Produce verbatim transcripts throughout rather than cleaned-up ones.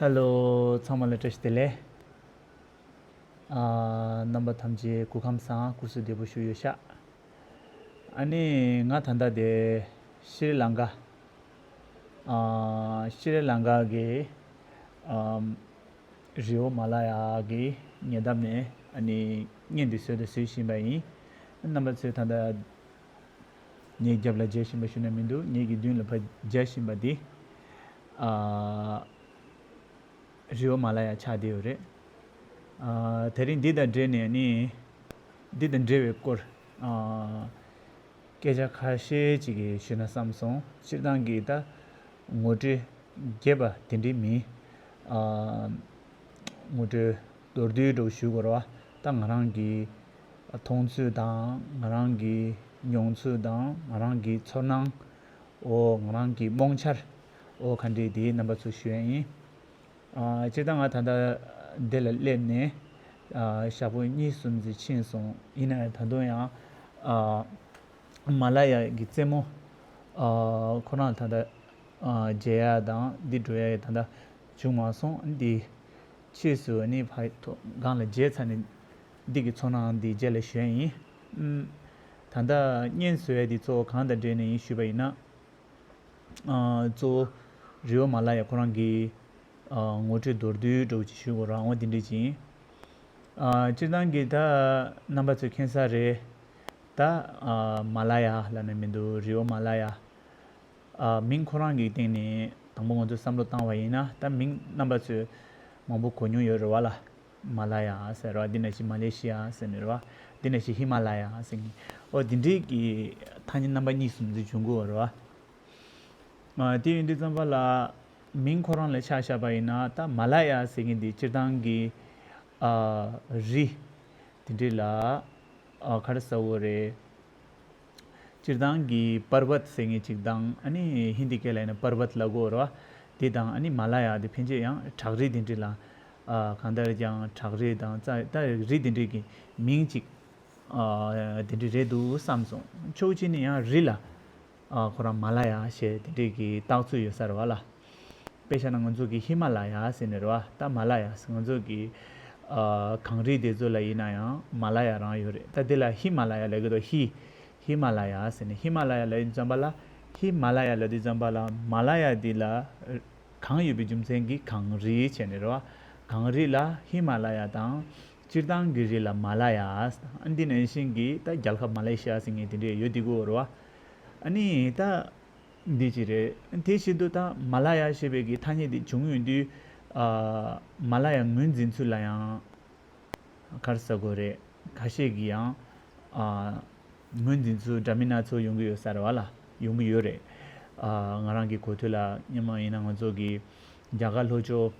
ཧེ་ལོ། ཚང་མ་ལ་བཀྲ་ཤིས་བདེ་ལེགས། ཨ། རྣམ་པ་ཐམས་ཅད་སྐུ་ཁམས་བཟང་། སྐུ་གཟུགས་བདེ་པོ་བཞུགས་ཡོད་ཤག་ཨ་ནི་ང་ད་ལྟ་དེ་ཤྲི་ལང་ཀ་ཨ། ཤྲི་ལང་ཀ་གི་ཨམ། རི་བོ་མ་ལ་ཡ་གི་ཉེ་འདབས་ནས་ཨ་ནི་བརྙན་འདི་བཟོས་དང་བཟོ་བཞིན་པ་ཡིན། རྣམ་པ་ཚོས་ད་ལྟ་ངའི་རྒྱབ་ལ་མཇལ་བཞིན་པ་ཞུ་ན་མི་འདུག་ངའི་གི་མདུན་ལ་ཕར་མཇལ་བཞིན་པ་འདི་ཨ། རི་བོ་མ་ལ་ཡ་ཆགས་བསྡད་ཡོད་རེད། ཨ། དེ་རིང་འདི་དང་འབྲེལ་ནས་ནི་འདི་དང་འབྲེལ་བའི་སྐོར་ཨ། སྐད་ཆ་ཁ་ཤས་ཅིག་གི་ཞུས་ན་བསམ་སོང་། སྤྱིར་བཏང་གི་ད་ངོ་སྤྲོད་རྒྱས་པ་དེ་འདྲའི་མིན། ཨ། ངོ་སྤྲོད་མདོར་བསྡུས་འདྲ་བོ་ཞུ་དགོས་རེད་བ། ད་ང་རང་གི་མཐོང་ཚུལ་དང་། ང་རང་གི་མྱོང་ཚུལ་དང་། ང་རང་གི་ཚོར་སྣང་། ཨོ། ང་རང་གི་རྨོངས་འཆར། ཨོ། ག་འདྲ་དེ་རྣམ་པ་ཚོ་ཞུ་ཡ་ཡིན། ཨ། སྤྱིར་བཏང་ང་ད་ལྟ་འདི་ལ་སླེབས་ནས་ཨ། ཞག་པོ་གཉིས་གསུམ་ཙམ་ཕྱིན་སོང་། ཡིན་ན་ཡང་ད་དུང་ཡང་ཨ། མ་ལ་ཡ་གི་རྩེད་མོ་ཨ། ཁོ་རང་ད་ལྟ་ཨ། མཇལ་ཡ་དང་འདི་འགྲོ་ཡ་ད་ལྟ་བྱུང་མ་སོང་། འདི་ཕྱིས་སུ་ནི་ཕ་ཐོ་སྒང་ལ་མཇལ་ཚར་ནས་འདི་གི་ཚོར་སྣང་འདི་རྗེས་ལ་ཞུ་ཡ་ཡིན། ཨུམ། ད་ལྟ་བརྙན་བཟོ་ཡ་འདི་གཙོ་བོ་གང་དང་འབྲེལ་ནས་ཡིན་ཞུས་པ་ཡིན་ན། ཨ། གཙོ་བོ་རི་བོ་མ་ལ་ཡ་ཁོ་རང་གི་ཨ། ངོ་སྤྲོད་མདོར་བསྡུས་འདྲ་བོ་ཅིག་ཞུ་དགོས་རེད་བ། འོ་དེ་འདྲ་ཅིག་ཡིན། ཨ། སྤྱིར་བཏང་གི་ད་རྣམ་པ་ཚོས་མཁྱེན་གསལ་རེད། ད་ཨ། མ་ལ་ཡ་ལབ་ན་མི་འདུག་རི་བོ་མ་ལ་ཡ། ཨ། མིང་ཁོ་རང་གི་སྟེང་ནས་དང་པོ་ང་ཚོས་བསམ་བློ་བཏང་བ་ཡིན་ན། ད་མིང་རྣམ་པ་ཚོས་མང་པོ་གོ་མྱོང་ཡོད་རེད་བ་ལ། མ་ལ་ཡ་ཟེར་བ་འདི་ནང་བཞིན་མ་ལེ་ཤི་ཡ་ཟེར་ནི་རེད་བ། འདི་ནང་བཞིན་ཧི་མ་ལ་ཡ་ཟེར་མཁན། ཨོ། འདི་འདྲའི་གི་ཐ་སྙད་རྣམ་པ་གཉིས་གསུམ་ཙམ་འབྱུང་གི་ཡོད་རེད་བ། ཨ། དེ་ཡིན་དུས་ཙམ་པ་ལ་མིང་ཁོ་རང་ལ་ཆ་བཞག་པ་ཡིན་ན། ད་མ་ལ་ཡ་ཟེར་མཁན་འདི་སྤྱིར་བཏང་གི་ཨ། རི་དེ་འདྲ་ལ་ཨ། ག་རེ་ཟེར་དགོས་རེད། སྤྱིར་བཏང་གི་པར་བཏ་ཟེར་མཁན་ཅིག་དང་། ཨ་ནི་ཧིན་དི་སྐད་ལ་ཡིན་ན་པར་བཏ་ལབ་ཀྱི་ཡོད་རེད་བ། དེ་དང་ཨ་ནི་མ་ལ་ཡ་དེ་ཕལ་ཆེར་ཡང་བྲག་རི་དེ་འདྲ་ལ། ཨ། གང་ལྟར་ཀྱང་བྲག་རི་དང་ད་རི་དེ་འདྲའི་གི་མིང་ཅིག་ཨ། དེ་འདྲ་རེད་འདུག་བསམ་སོང་། ཕྱོགས་གཅིག་ནས་ཡང་རི་ལ་ཨ། ཁོ་རང་མ་ལ་ཡ་ཞེས་དེ་འདྲའི་གི་བཏགས་ཚུལ་ཡོད་ས་རེད་བ་ལ། དཔེ་བཞག་ན་ང་ཚོ་གི་ཧི་མ་ལ་ཡ་ཟེར་ནི་རེད་བ། ད་མ་ལ་ཡ་ཟེར། ང་ཚོ་གི་ཨ། གངས་རི་དེ་ཚོ་ལ་ཡིན་ན་ཡང་མ་ལ་ཡ་རང་ཡོད་རེད། ད་དེ་ལ་ཧི་མ་ལ་ཡ་ལབ་ཀྱི་འདུག་ཧི། ཧི་མ་ལ་ཡ་ཟེར་ནས། ཧི་མ་ལ་ཡ་ལབ་ཡིན་ཙམ་པ་ལ། ཧི་མ་ལ་ཡ་ལབ་དུས་ཙམ་པ་ལ་མ་ལ་ཡ་འདི་ལ་གངས་ཡོད་པའི་རྒྱུ་མཚན་གྱིས་གངས་རི་བྱས་ནས་རེད་བ། གངས་རི་ལ་ཧི་མ་ལ་ཡ་དང་། སྤྱིར་བཏང་གི་རི་ལ་མ་ལ་ཡ། ཨ། འདི་ནང་བཞིན་གྱི་ད་རྒྱལ་ཁབ་མ་ལེ་ཤི་ཡ་ཟེར་མཁན་དེ་འདྲས་ཡོད་དེ་གོ་རེད་བ། ཨ་ནི་ད་འདི་ཅི་རེད། དེ་བཞིན་དུ་ད་མ་ལ་ཡ་ཞེས་པའི་གི་ཐ་སྙད་འདི་བྱུང་ཡོང་དུས། ཨ། མ་ལ་ཡ་ངོས་འཛིན་ཚུལ་ལ་ཡང་ག་རེ་ཟེར་དགོས་རེད། ཁ་ཤས་ཀྱིས་ཡང་ཨ། ངོས་འཛིན་ཚུལ་འདྲ་མིན་སྣ་ཚོགས་ཡོང་གི་ཡོད་ས་རེད་བ་ལ། ཡོང་གི་ཡོད་རེད། ཨ། ང་རང་གི་གོ་ཐོས་ལ་སྔོན་མ་ཡིན་ན་ང་ཚོ་གི་རྒྱ་གར་ལྷོ་ཕྱོགས།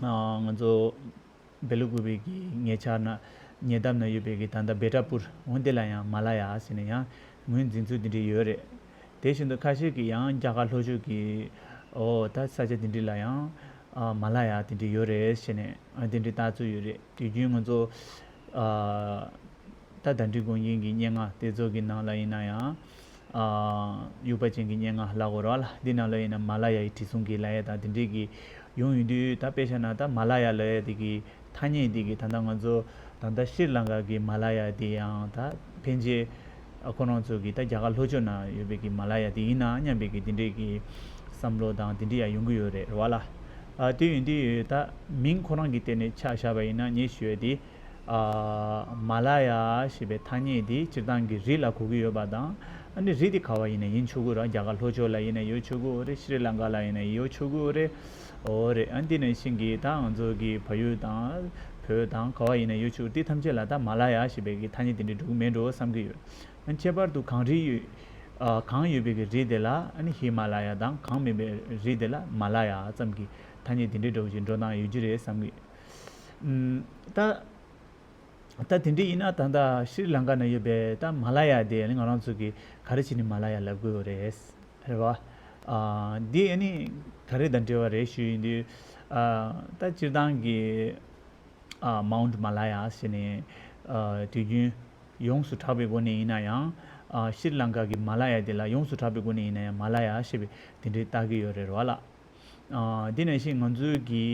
ཨ། ང་ཚོ་སྦེལ་ཀོབ་གི་ཉེ་ཆར་ན། ཉེ་འདབས་ན་ཡོད་པའི་གི་ད་ལྟ་བེ་ཏྲ་པུར། འོ་དེ་ལ་ཡང་མ་ལ་ཡ་ཟེར་ནས་ཡང་ངོས་འཛིན་ཚུལ་དེ་འདྲ་ཡོད་རེད། དེ་བཞིན་དུ་ཁ་ཤས་ཀྱིས་ཡང་རྒྱ་གར་ལྷོ་ཕྱོགས་ཀྱི། ཨོ། ད་ས་ཆ་དེ་འདྲ་ལ་ཡང་ཨ། མ་ལ་ཡ་དེ་འདྲ་ཡོད་རེད་ཟེར་ནས། ཨ། དེ་འདྲ་བཏགས་ཚུལ་ཡོད་རེད། དུས་རྒྱུན་ང་ཚོ་ཨ། ད་གདན་འདྲེན་དགོངས་རྒྱན་གྱི་སྙན་ངག་དེ་ཚོ་གི་ནང་ལ་ཡིན་ན་ཡང་། ཨ། དབྱུག་པ་ཅན་གྱི་སྙན་ངག་ལབ་དགོས་རེད་བ་ལ། འདི་ནང་ལ་ཡིན་ན་མ་ལ་ཡ་ཡི་དྲི་བསུང་གི་ལབ་ཡ་དང་དེ་འདྲས་ཀྱི་ཡོང་ཡོང་དུས། ད་དཔེ་བཞག་ན་ད་མ་ལ་ཡ་ལབ་ཡ་དེ་གི་ཐ་སྙད་དེ་གི་ད་ལྟ་ང་ཚོ་ད་ལྟ་ཤྲི་ལང་ཀ་གི་མ་ལ་ཡ་དེ་ཡང་ད་ཕལ་ཆེར་ཨ། ཁོ་རང་ཚོ་གི་ད་རྒྱ་གར་ལྷོ་ཕྱོགས་ན་ཡོད་པའི་གི་མ་ལ་ཡ་དེ་ཡིན་ན་སྙམ་པའི་གི་དེ་འདྲས་ཀྱི་བསམ་བློ་དང་དེ་འདྲས་ཡང་ཡོང་གི་ཡོད་རེད་བ་ལ། ཨ། དེ་ཡོང་དུས་ད་མིང་ཁོ་རང་གི་སྟེང་ནས་ཆ་བཞག་པ་ཡིན་ན་ངས་ཞུ་ཡ་དེ། ཨ། མ་ལ་ཡ་ཞེས་པའི་ཐ་སྙད་དེ་སྤྱིར་བཏང་གི་རི་ལ་གོ་གི་ཡོད་པ་དང་། ཨ་ནི་རི་དེ་ག་བ་ཡིན་ན་ཡིན་ཆོག་གི་རེད། རྒྱ་གར་ལྷོ་ཕྱོགས་ལ་ཡིན་ན་ཡོད་ཆོག་གི་རེད། ཤྲི་ལང་ཀ་ལ་ཡིན་ན་ཡོད་ཆོག་གི་རེད། འོ་རེད། ཨ། འདི་ནང་བཞིན་གྱི་ད་ང་ཚོ་གི་བལ་ཡུལ་དང་བོད་དང་ག་བ་ཡིན་ན་ཡོད་ཆོག་དེ་ཐམས་ཅད་ལ་ད་མ་ལ་ཡ་ཞེས་པའི་གི་ཐ་སྙད་དེ་འདྲ་འགྲོ་གི་མེད་འགྲོ་བསམ་གྱི་ཡོད། ཨ། ཁྱད་པར་དུ་གངས་རི་ཡོད། ཨ། གངས་ཡོད་པའི་གི་རི་དེ་ལ་ཨ་ནི་ཧི་མ་ལ་ཡ་དང་། གངས་མེད་པའི་རི་དེ་ལ་མ་ལ་ཡ་ཙམ་གྱི་ཐ་སྙད་དེ་འདྲ་འདྲ་བོ་ཅིག་འགྲོ་སྟངས་ཡོད་ཀྱི་རེད་བསམ་གྱི། ཨུམ། ད། ད་དེ་འདྲ་ཡིན་ན་ད་ལྟ་ཤྲི་ལང་ཀ་ན་ཡོད་པའི་ད་མ་ལ་ཡ་དེ་ང་རང་ཚོ་གིས་ག་རེ་བྱས་ནས་མ་ལ་ཡ་ལབ་དགོས་རེད། རེད་བ། ཨ། འདི་ཨ་ནི་ག་རེ་དང་འབྲེལ་བ་རེད་ཞུ་ཡིན་དུས། ཨ། ད་སྤྱིར་བཏང་གི། ཨ། མའུན་ཊི་མ་ལ་ཡ་ཟེར་ནས། ཨ། དུས་རྒྱུན་ཡོངས་སུ་གྲགས་པའི་སྒོ་ནས་ཡིན་ན་ཡང་། ཨ། ཤྲི་ལང་ཀ་གི་མ་ལ་ཡ་དེ་ལ་ཡོངས་སུ་གྲགས་པའི་སྒོ་ནས་ཡིན་ན་ཡང་མ་ལ་ཡ་ཞེས་པའི་དེ་འདྲའི་བཏགས་ཀྱི་ཡོད་རེད་བ་ལ། ཨ་འདི་ནང་བཞིན་ང་ཚོའི་གི་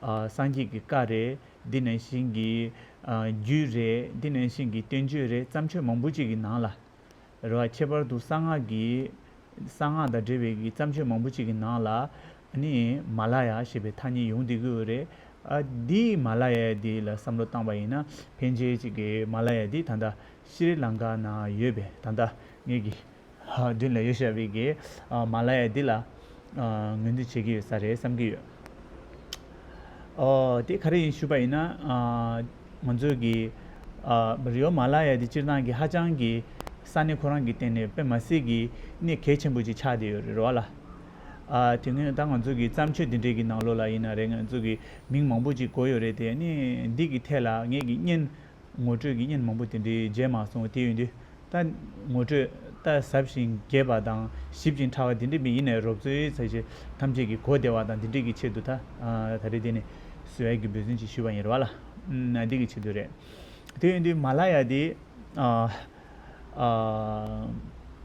ཨ་སངས་རྒྱས་ཀྱི་བཀའ་རེད། འདི་ནང་བཞིན་གྱི་ཨ་རྒྱུད་རེད། འདི་ནང་བཞིན་གྱི་བསྟན་བཅོས་རེད། བརྩམས་ཆོས་མང་པོ་ཅིག་གི་ནང་ལ་རེད་བ། ཁྱད་པར་དུ་གསང་སྔགས་ཀྱི་གསང་སྔགས་དང་འབྲེལ་བའི་གི་བརྩམས་ཆོས་མང་པོ་ཅིག་གི་ནང་ལ་ཨ་ནི་མ་ལ་ཡ་ཞེས་པའི་ཐ་སྙད་ཡོང་བསྡད་ཀྱི་ཡོད་རེད། ཨ་འདིའི་མ་ལ་ཡ་འདི་ལ་བསམ་བློ་བཏང་པ་ཡིན་ན། ཕན་ཆད་ཅིག་གི་མ་ལ་ཡ་འདི་ད་ལྟ་ཤྲི་ལང་ཀ་ན་ཡོད་པས། ད་ལྟ་ངེད་ཀྱི་ཨ་མདུན་ལ་ཡོད་བཞག་པའི་གི་ཨ་མ་ལ་ཡ་འདི་ལ་ཨ་ངོས་འཛིན་བྱེད་ཀྱི་ཡོད་ས་རེད་བསམ་གྱི་ཡོད། ཨོ་དེ་ག་རེ་ཡིན་ཞུས་པ་ཡིན་ན། ཨ་ང་ཚོའི་གི་ཨ་རི་བོ་མ་ལ་ཡ་འདི་སྤྱིར་བཏང་གི་ཧ་ཅང་གི་ས་གནས་ཁོ་རང་གི་སྟེང་ནས་དཔེ་མ་སྲིད་ཀྱི་གནད་གལ་ཆེན་པོ་ཅིག་ཆགས་བསྡད་ཡོད་རེད་བ་ལ། ཨ་དེ་སྔོན་ད་ང་ཚོ་གི་བརྩམས་ཆོས་འདི་འདྲའི་གི་ནང་ལོགས་ལ་ཡིན་ན་རེད། ང་ཚོ་གི་མིང་མང་པོ་ཅིག་གོ་ཡོད་རེད་དེ། ཨ་ནི་འདི་གི་ཐད་ལ་ངེད་ཀྱི་བརྙན་ངོ་སྤྲོད་ཀྱི་བརྙན་མང་པོ་དེ་འདྲའི་མཇལ་མ་སོང་། དེ་ཡོད་དུས་ད་ངོ་སྤྲོད་ད་ཟབ་ཞིང་རྒྱས་པ་དང་ཞིབ་ཅིང་ཕྲ་བ་དེ་འདྲ་མིན། ཡིན་ནའི་རོབ་ཙམ་ཚད་གཞི་ཐམས་ཅད་ཀྱིས་གོ་བདེ་བ་དང་དེ་འདྲའི་གི་ཆེད་དུ་ད་ཨ་ད་རེས་དེ་ནས་བཟོ་ཡ་གི་འབད་བརྩོན་ཅིག་ཞུས་པ་ཡིན་རེད་བ་ལ། ཨ་འདི་གི་ཆེད་དུ་རེད། དེ་ཡོད་དུས་མ་ལ་ཡ་དེ་ཨ་ཨ་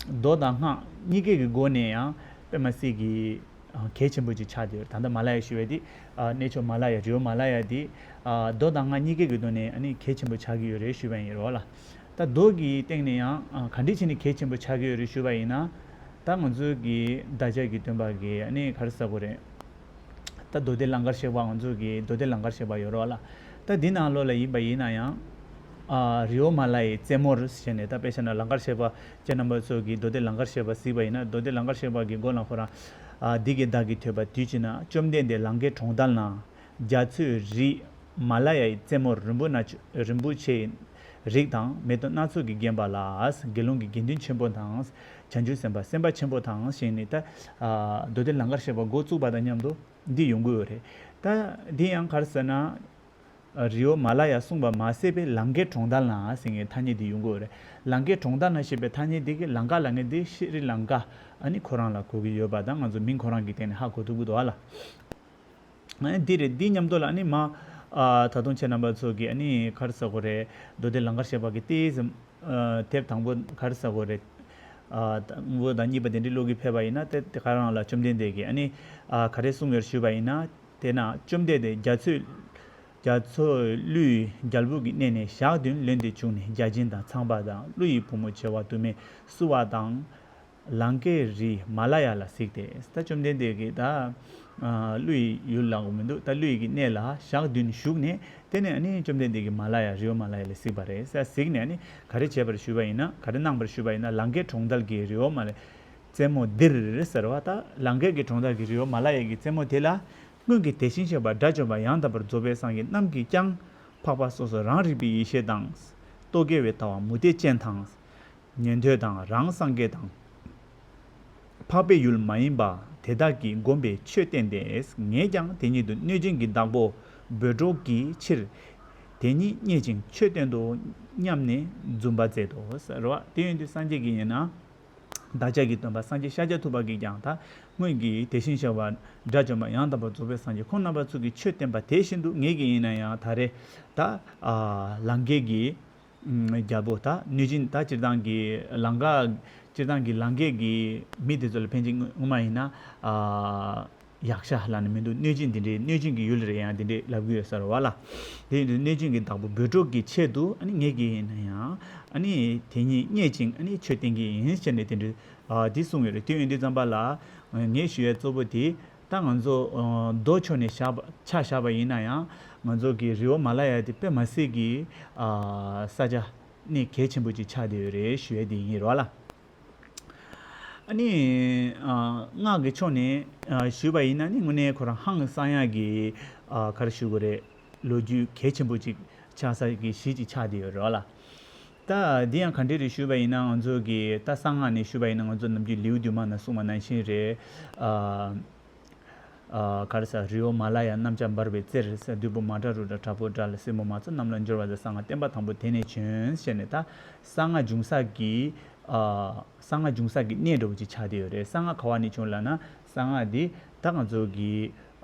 མདོ་དང་སྔགས་གཉིས་ཀའི་གི་སྒོ་ནས་ཡང་དཔེ་མ་སྲིད་ཀྱི་གལ་ཆེན་པོ་ཅིག་ཆགས་བསྡད་ཡོད། ད་ལྟ་མ་ལ་ཡ་ཞུ་བའི་དེ་ཨ་གནས་མཆོག་མ་ལ་ཡ། རི་བོ་མ་ལ་ཡ་དེ་ཨ་མདོ་དང་སྔགས་གཉིས་ཀའི་གི་ཐོག་ནས་ཨ་ནི་གལ་ཆེན་པོ་ཆགས་ཀྱི་ཡོད་རེད་ཞུས་པ་ཡིན་རེད་བ་ལ། ད་མདོ་གི་སྟེང་ནས་ཡང་ཨ་ག་འདྲ་བྱས་ནས་གལ་ཆེན་པོ་ཆགས་ཀྱི་ཡོད་རེད་ཞུས་པ་ཡིན་ན། ད་ང་ཚོའི་གི་བདག་ཅག་གི་སྟོན་པ་གི་ཨ་ནི་ག་རེ་ཟེར་དགོས་རེད། ད་མདོ་སྡེ་ལང་ཀར་གཤེགས་པ། ང་ཚོ་གི་མདོ་སྡེ་ལང་ཀར་གཤེགས་པ་ཡོད་རེད་བ་ལ། ད་འདི་ནང་ལོགས་ལ་ཡིན་པ་ཡིན་ན་ཡང་། ཨ་རི་བོ་མ་ལ་ཡའི་རྩེ་མོར་ཞེས་ནས། ད་དཔེ་བཞག་ན་ལང་ཀར་གཤེགས་པ་ཁྱེད་རྣམ་པ་ཚོ་གིས་མདོ་སྡེ་ལང་ཀར་གཤེགས་པ་གཟིགས་པ་ཡིན་ན། མདོ་སྡེ་ལང་ཀར་གཤེགས་པ་གི་མགོ་ལ་ཁོ་རང་ཨ་འདི་སྐད་བདག་གིས་ཐོས་པ། དུས་གཅིག་ན་བཅོམ་ལྡན་འདས་ལང་ཀའི་གྲོང་རྡལ་ན། རྒྱ་མཚོའི་རི་མ་ལ་ཡའི་རྩེ་མོར། རིན་པོ་ན་རིན་པོ་ཆེའི་རིགས་དང་མེ་ཏོག་སྣ་ཚོགས་ཀྱིས་བརྒྱན་པ་ལ། དགེ་སློང་གི་དགེ་འདུན་ཆེན་པོ་དང་། བྱང་ཆུབ་སེམས་དཔའ་སེམས་དཔའ་ཆེན་པོ་དང་ཞེས་ནས། ད་ཨ་མདོ་སྡེ་ལང་ཀར་གཤེགས་པ་འགོ་བཙུགས་པ་དང་མཉམ་དུ་འདི་ཡོང་གི་ཡོད་རེད། ད་འདི་ཡང་ག་རེ་ཟེར་ན། རི་བོ་མ་ལ་ཡ་གསུངས་པ་མ་ཟད་པའི་ལང་ཀའི་གྲོང་རྡལ་ན་ཟེར་མཁན་ཐ་སྙད་འདི་ཡོང་གི་ཡོད་རེད། ལང་ཀའི་གྲོང་རྡལ་ན་ཞེས་པའི་ཐ་སྙད་འདི་གི་ལང་ཀ་ལབ་མཁན་འདི་ཤྲི་ལང་ཀ་ཨ་ནི་ཁོ་རང་ལ་གོ་གི་ཡོད་པ་དང་། ང་ཚོ་མིང་ཁོ་རང་གི་སྟེང་ནས་ཧ་གོ་ཐུབ་ཀྱི་འདུག་ཨ་ལ། ཨ་ནི་འདི་རེད། འདི་མཉམ་དུ་ལ་ཨ་ནི་མ་ཨ་ད་དུང་ཁྱེད་རྣམ་པ་ཚོ་གིས་ཨ་ནི་ག་རེ་ཟེར་དགོས་རེད། མདོ་སྡེ་ལང་ཀར་གཤེགས་པ་གི་ཏོག་ཙམ་ཨ་དེབ་དང་པོ་ག་རེ་ཟེར་དགོས་རེད། ཨ་དང་པོ་དང་གཉིས་པ་དེ་འདྲའི་ཀློག་གི་ཕེབས་པ་ཡིན་ན། དེ་དེ་ག་རང་ལ་བཅོམ་ལྡན་འདས་ཀྱིས་ཨ་ནི་ཨ་ག་རེ་གསུངས་ཡོད་ཞུས་པ་ཡིན་ན། དེས་ན་བཅོམ་ལྡན་འདས་རྒྱ་མཚོའི་རྒྱ་མཚོ་ཀླུ་ཡི་རྒྱལ་པོ་གི་གནས་ནས་ཞག་བདུན་ལོན་ཏེ་བྱུང་ནས། བརྒྱ་བྱིན་དང་ཚངས་པ་དང་ཀླུ་ཡི་བུ་མོ་བྱེ་བ་དུ་མས་བསུ་བ་དང་། ལང་ཀའི་རི་མ་ལ་ཡ་ལ་གཟིགས་ཏེ། ད་བཅོམ་ལྡན་འདས་ཀྱིས་ད་ཨ་ཀླུ་ཡི་ཡུལ་ལབ་དགོས་མི་འདུག་ད་ཀླུ་ཡི་གི་གནས་ལ་ཞག་བདུན་བཞུགས་ནས། དེ་ནས་ཨ་ནི་བཅོམ་ལྡན་འདས་ཀྱིས་མ་ལ་ཡ་རི་བོ་མ་ལ་ཡ་ལ་གཟིགས་པ་རེད། ས་གཟིགས་ནས་ཨ་ནི་ག་རེ་བྱས་པར་ཞུས་པ་ཡིན་ན། ག་རེ་གནང་བར་ཞུས་པ་ཡིན་ན། ལང་ཀའི་གྲོང་རྡལ་གྱི་རི་བོ་མ་ལ་ཡའི་རྩེ་མོ་འདིར་ཟེར་བ། ད་ལང་ཀའི་གི་གྲོང་རྡལ་གྱི་རི་བོ་མ་ལ་ཡ་གི་རྩེ་མོ་དེ་ལ། སྔོན་གྱི་དེ་བཞིན་གཤེགས་པ་དགྲ་བཅོམ་པ་ཡང་དག་པར་རྫོགས་པའི་སངས་རྒྱས་རྣམས་ཀྱིས་ཀྱང་འཕགས་པ་སོ་སོ་རང་རིག་པའི་ཡེ་ཤེས་དང་། རྟོག་གེ་བའི་ལྟ་བ་མུ་སྟེགས་ཅན་དང་། ཉན་ཐོས་དང་རང་སངས་རྒྱས་དང་། འཕགས་པའི་ཡུལ་མ་ཡིན་པ་དེ་དག་གིས་བསྒོམས་པའི་ཆོས་བསྟན་ཏེ། ངས་ཀྱང་དེ་ཉིད་དུ་གནོད་སྦྱིན་གྱི་བདག་པོ་འབོད་སྒྲོགས་ཀྱི་ཕྱིར། དེ་ཉིད་བརྙེས་ཤིང་ཆོས་བསྟན་ཏོ་སྙམ་ནས་འཛུམ་པ་མཛད་དོ་ཟེར་བ། དེ་ཡིན་དུས་སངས་རྒྱས་ཀྱིས་ཡིན་ན། བདག་ཅག་གི་སྟོན་པ་སངས་རྒྱས་ཤཱཀྱ་ཐུབ་པ་གིས་ཀྱང་ད་སྔོན་གྱི་དེ་བཞིན་གཤེགས་པ་དགྲ་བཅོམ་པ་ཡང་དག་པར་རྫོགས་པའི་སངས་རྒྱས་ཁོང་རྣམ་པ་ཚོ་གིས་ཆོས་བསྟན་པ་དེ་བཞིན་དུ་ངེད་ཀྱིས་ཡིན་ན་ཡང་ད་རེས་ད་ཨ་ལང་ཀའི་གི་ཨམ་རྒྱལ་པོ་ད་གནོད་སྦྱིན། ད་སྤྱིར་བཏང་གི་ལང་ཀ་སྤྱིར་བཏང་གི་ལང་ཀའི་གི་མི་དེ་ཚོ་ལ་ཕན་ཆད་སྔོན་མ་ཡིན་ན་ཨ་ཡག་ཤ་ལབ་ནས་མི་འདུག་གནོད་སྦྱིན་དེ་འདྲའི། གནོད་སྦྱིན་གྱི་ཡུལ་རེད། ཡང་དེ་འདྲའི་ལབ་གི་ཡོད་ས་རེད་བ་ལ། དེ་ཡིན་དུས་གནོད་སྦྱིན་གྱི་བདག་པོ་འབོད་སྒྲོགས་ཀྱི་ཆེད་དུ་ཨ་ནི་ངེད་ཀྱིས་ཡིན་ན་ཡང་ཨ་ནི་དེ་ཉིད་བརྙེས་ཤིང་ཨ་ནི་ཆོས་བསྟན་གྱི་ཡིན་ཟེར་ནས་དེ་འདྲའི་ཨ་དེ་གསུངས་ཡོད་རེད། དེ་ཡིན་དུས་ཙམ་པ་ལ་ངས་ཞུ་ཡས་གཙོ་བོ་དེ་ད་ང་ཚོ་ཨ་མདོ་ཕྱོགས་ནས་བཞག་པ་ཆ་བཞག་པ་ཡིན་ན་ཡང་། ང་ཚོ་གི་རི་བོ་མ་ལ་ཡ་དེ་དཔེ་མ་སྲིད་ཀྱི་ཨ་ས་ཆ་གནད་གལ་ཆེན་པོ་ཅིག་ཆགས་བསྡད་ཡོད་རེད་ཞུ་ཡས་དེ་ཡིན་རེད་བ་ལ། ཨ་ནི་ཨ་སྔགས་ཀྱི་ཕྱོགས་ནས་ཨ་ཞུས་པ་ཡིན་ན་ནི། དངོས་གནས་ཁོ་རང་ཧང་སང་ཡག་གི་ཨ་ག་རེ་ཞུ་དགོས་རེད། ལོ་རྒྱུས་གལ་ཆེན་པོ་ཅིག་ཆགས་ས་གི་གཞི་ཅིག་ཆགས་བསྡད་ཡོད་རེད་བ་ལ། ད་འདི་ཡང་ག་འདྲ་རེད་ཞུས་པ་ཡིན་ན། ང་ཚོ་གི་ད་གསང་སྔགས་ནས་ཞུས་པ་ཡིན་ན། ང་ཚོ་ནམ་རྒྱུན་ལེའུ་བདུན་མ་ན་གསུངས་པ་ནང་བཞིན་རེད། ཨ་ཨ་ག་རེ་ཟེར། རི་བོ་མ་ལ་ཡ་གནམ་ལྕགས་འབར་བའི་རྩེར་ཟེར། བདུད་པོ་མ་དྲག་རུ་དྲག་དྲག་པོ་དྲག་ལ། སྲིན་མོ་མ་ཚོགས་རྣམས་ལ་སྦྱོར་བ་ཟེར། གསང་སྔགས་བསྟན་པ་དང་པོ་དེ་ནས་བྱོན་ཟེར་ནས། ད་གསང་སྔགས་འབྱུང་ས་གི་ཨ་གསང་སྔགས་འབྱུང་ས་གི་གནས་འདྲ་བོ་ཅིག་ཆགས་བསྡད་ཡོད་རེད། གསང་སྔགས་ག་བ་ནས་བྱུང་ལབ་ན། གསང་སྔགས་འདི་ད་ང་ཚོ་གི་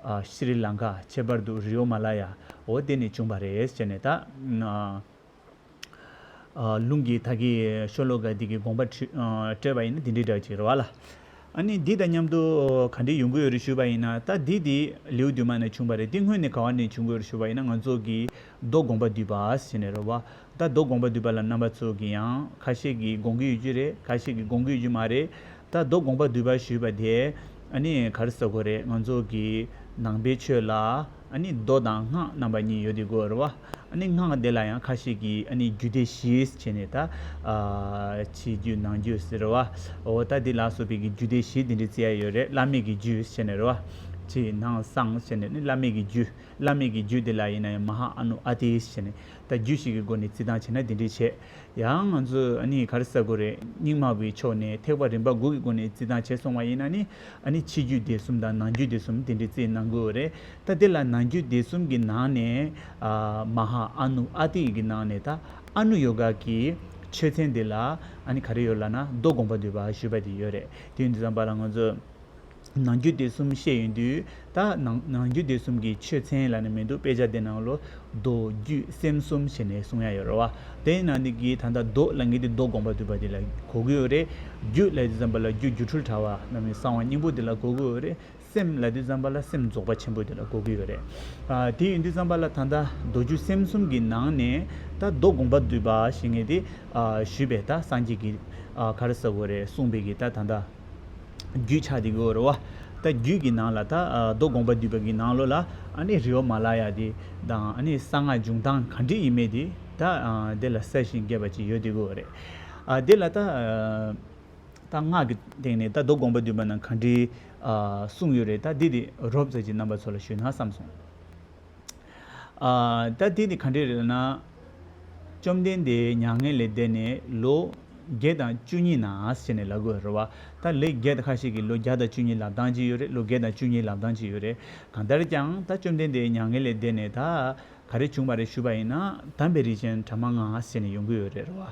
ཨ་ཤྲི་ལང་ཀ་ཁྱད་པར་དུ་རི་བོ་མ་ལ་ཡ་འོ་དེ་ནས་བྱུང་བ་རེད་ཟེར་ནས། ད་ཨ་ཨ་ལུང་གིས་ད་གི་ཤོ་ལོ་ཀ་འདི་གི་དགོངས་པ་འགྲེལ་ཨ་སྤྲད་པ་ཡིན་ན་འདི་འདྲའི་འདྲ་ཅིག་རེད་བ་ལ། ཨ་ནི་འདི་དང་མཉམ་དུ་ག་འདྲ་ཡོང་གི་ཡོད་རེད་ཞུས་པ་ཡིན་ན། ད་འདི་དེ་ལེའུ་བདུན་མ་ནས་བྱུང་བ་རེད། འདི་སྔོན་ནས་ག་བ་ནས་བྱུང་གི་ཡོད་རེད་ཞུས་པ་ཡིན་ན། ང་ཚོ་གི་མདོ་དགོངས་པ་འདུས་པ་ཟེར་ནས་རེད་བ། ད་མདོ་དགོངས་པ་འདུས་པ་ལ་རྣམ་པ་ཚོ་གི་ཡང་ཁ་ཤས་ཀྱིས་དགོངས་ཀྱི་ཡོད་རྒྱུ་རེད། ཁ་ཤས་ཀྱིས་དགོངས་ཀྱི་ཡོད་རྒྱུ་མ་རེད། ད་མདོ་དགོངས་པ་འདུས་པ་ཞུས་པ་དེ་ཨ་ནི་ག་རེ་ཟེར་དགོས་རེད། ང་ཚོ་གི་ནང་པའི་ཆོས་ལ་ཨ་ནི་མདོ་དང་སྔགས་རྣམ་པ་གཉིས་ཡོད་དེ་དགོས་རེད་བ། ཨ་ནི་སྔགས་དེ་ལ་ཡང་ཁ་ཤས་ཀྱིས་ཨ་ནི་རྒྱུད་སྡེ་བཞི་བྱས་ནས། ད་ཨ་ཕྱི་རྒྱུད་ནང་རྒྱུད་ཟེར་བ། འོ་ད་དེ་ལ་སོགས་པའི་གི་རྒྱུད་སྡེ་བཞི་དེ་འདྲ་བརྩི་ཡ་ཡོད་རེད། བླ་མེད་ཀྱི་རྒྱུད་བྱས་ནས་རེད་བ། ཕྱི་ནང་གསང་བྱས་ནས་ནི་བླ་མེད་ཀྱི་རྒྱུད། བླ་མེད་ཀྱི་རྒྱུད་དེ་ལ་ཡིན་ན་ཡང་མ་ཧཱ་ཨ་ནུ་ཨ་ཏི་བྱས་ནས། ད་རྒྱུད་བཞི་གི་སྒོ་ནས་བརྩི་སྟངས་བྱས་ན་དེ་འདྲ་བྱས། ཡང་ང་ཚོས་ཨ་ནི་ག་རེ་ཟེར་དགོས་རེད། རྙིང་མ་བའི་ཕྱོགས་ནས་ཐེག་པ་རིམ་པ་དགུ་གི་སྒོ་ནས་བརྩི་སྟངས་བྱས་སོང་བ་ཡིན་ན་ནི། ཨ་ནི་ཕྱི་རྒྱུད་སྡེ་གསུམ་དང་ནང་རྒྱུད་སྡེ་གསུམ་དེ་འདྲ་བརྩིས་གནང་དགོས་རེད། ད་དེ་ལ་ནང་རྒྱུད་སྡེ་གསུམ་གྱི་ནང་ནས་ཨ་མ་ཧཱ་ཨ་ནུ་ཨ་ཏི་གི་ནང་ནས་ད་ཨ་ནུ་ཡོ་ག་གི་ཆོས་ཚན་དེ་ལ་ཨ་ནི་ག་རེ་ཡོད་ལབ་ན། མདོ་དགོངས་པ་འདུས་པ་ཞུས་པ་དེ་ཡོད་རེད། དེ་ཡིན་དུས་ཙམ་པ་ལ་ང་ཚོས་ནང་རྒྱུད་སྡེ་གསུམ་བཤད་ཡོང་དུས། ད་ནང་ནང་རྒྱུད་སྡེ་གསུམ་གྱི་ཆོས་ཚན་ལབ་ནས་མི་འདུག་དཔེ་ཆ་དེ་ནང་ལོ་མདོ་རྒྱུད་སེམས་གསུམ་བྱས་ནས་གསུང་ཡ་ཡོད་རེད་བ། དེ་ནང་ནས་ཀྱི་ད་ལྟ་མདོ་ལབ་མཁན་དེ་མདོ་དགོངས་པ་འདུས་པ་དེ་ལ་གོ་གི་ཡོད་རེད། རྒྱུད་ལབ་དུས་ཙམ་པ་ལ་རྒྱུ་སྒྱུ་འཕྲུལ་དྲ་བ་རྣམ་གཉིས་གསང་བ་སྙིང་པོ་དེ་ལ་གོ་གི་ཡོད་རེད། སེམས་ལབ་དུས་ཙམ་པ་ལ་སེམས་རྫོགས་པ་ཆེན་པོ་དེ་ལ་གོ་གི་ཡོད་རེད། ཨ་དེ་ཡིན་དུས་ཙམ་པ་ལ་ད་ལྟ་མདོ་རྒྱུད་སེམས་གསུམ་གྱི་ནང་ནས་ད་མདོ་དགོངས་པ་འདུས་པ་ཞེས་ངེས་དེ་ཨ་ཞུས་པས། ད་སངས་རྒྱས་ཀྱིས་ཨ་ག་རེ་ཟེར་དགོས་རེད། གསུངས་པའི་གི་ད་ད་ལྟ་རྒྱུད་ཆགས་དེ་གི་ཡོད་རེད་བ། ད་རྒྱུད་ཀྱི་ནང་ལ་ད་ཨ་མདོ་དགོངས་པ་འདུས་པ་གི་ནང་ལོགས་ལ་ཨ་ནི་རི་བོ་མ་ལ་ཡ་དེ་དང་། ཨ་ནི་གསང་སྔགས་འབྱུང་སྟངས་ག་འདྲ་ཡིན་མིན་དེ་ད་ཨ་དེ་ལ་གསལ་ཞིང་རྒྱས་པ་ཅིག་ཡོད་དེ་གི་ཡོད་རེད། ཨ་དེ་ལ་ད་ཨ། ད་སྔགས་ཀྱི་སྟེང་ནས་ད་མདོ་དགོངས་པ་འདུས་པ་ནང་ག་འདྲའི་ཨ་གསུངས་ཡོད་རེད། ད་འདི་དེ་རོབ་ཙམ་ཅིག་རྣམ་པ་ཚོ་ལ་ཞུས་ན་བསམ་སོང་། ཨ་ད་འདི་དེ་ག་འདྲ་རེད་ན། བཅོམ་ལྡན་འདས་མྱ་ངན་ལས་འདས་ནས་ལོ་བརྒྱད་དང་བཅུ་གཉིས་ན་ཟེར་ནས་ལབ་དགོས་རེད་བ། ད་ལོ་བརྒྱད་དང་། ཁ་ཤས་ཀྱིས་ལོ་བརྒྱ་དང་བཅུ་གཉིས་ལབ་སྟངས་ཅིག་ཡོད་རེད། ལོ་བརྒྱད་དང་བཅུ་གཉིས་ལབ་སྟངས་ཅིག་ཡོད་རེད། གང་ལྟར་ཀྱང་ད་བཅོམ་ལྡན་འདས་མྱ་ངན་ལས་འདས་ནས་ད། ག་རེ་བྱུང་བ་རེད་ཞུས་པ་ཡིན་ན། དམ་པའི་རིགས་ཅན་གྲངས་མང་ལྔ་ཟེར་ནས་ཡོང་གི་ཡོད་རེད་རེད་བ།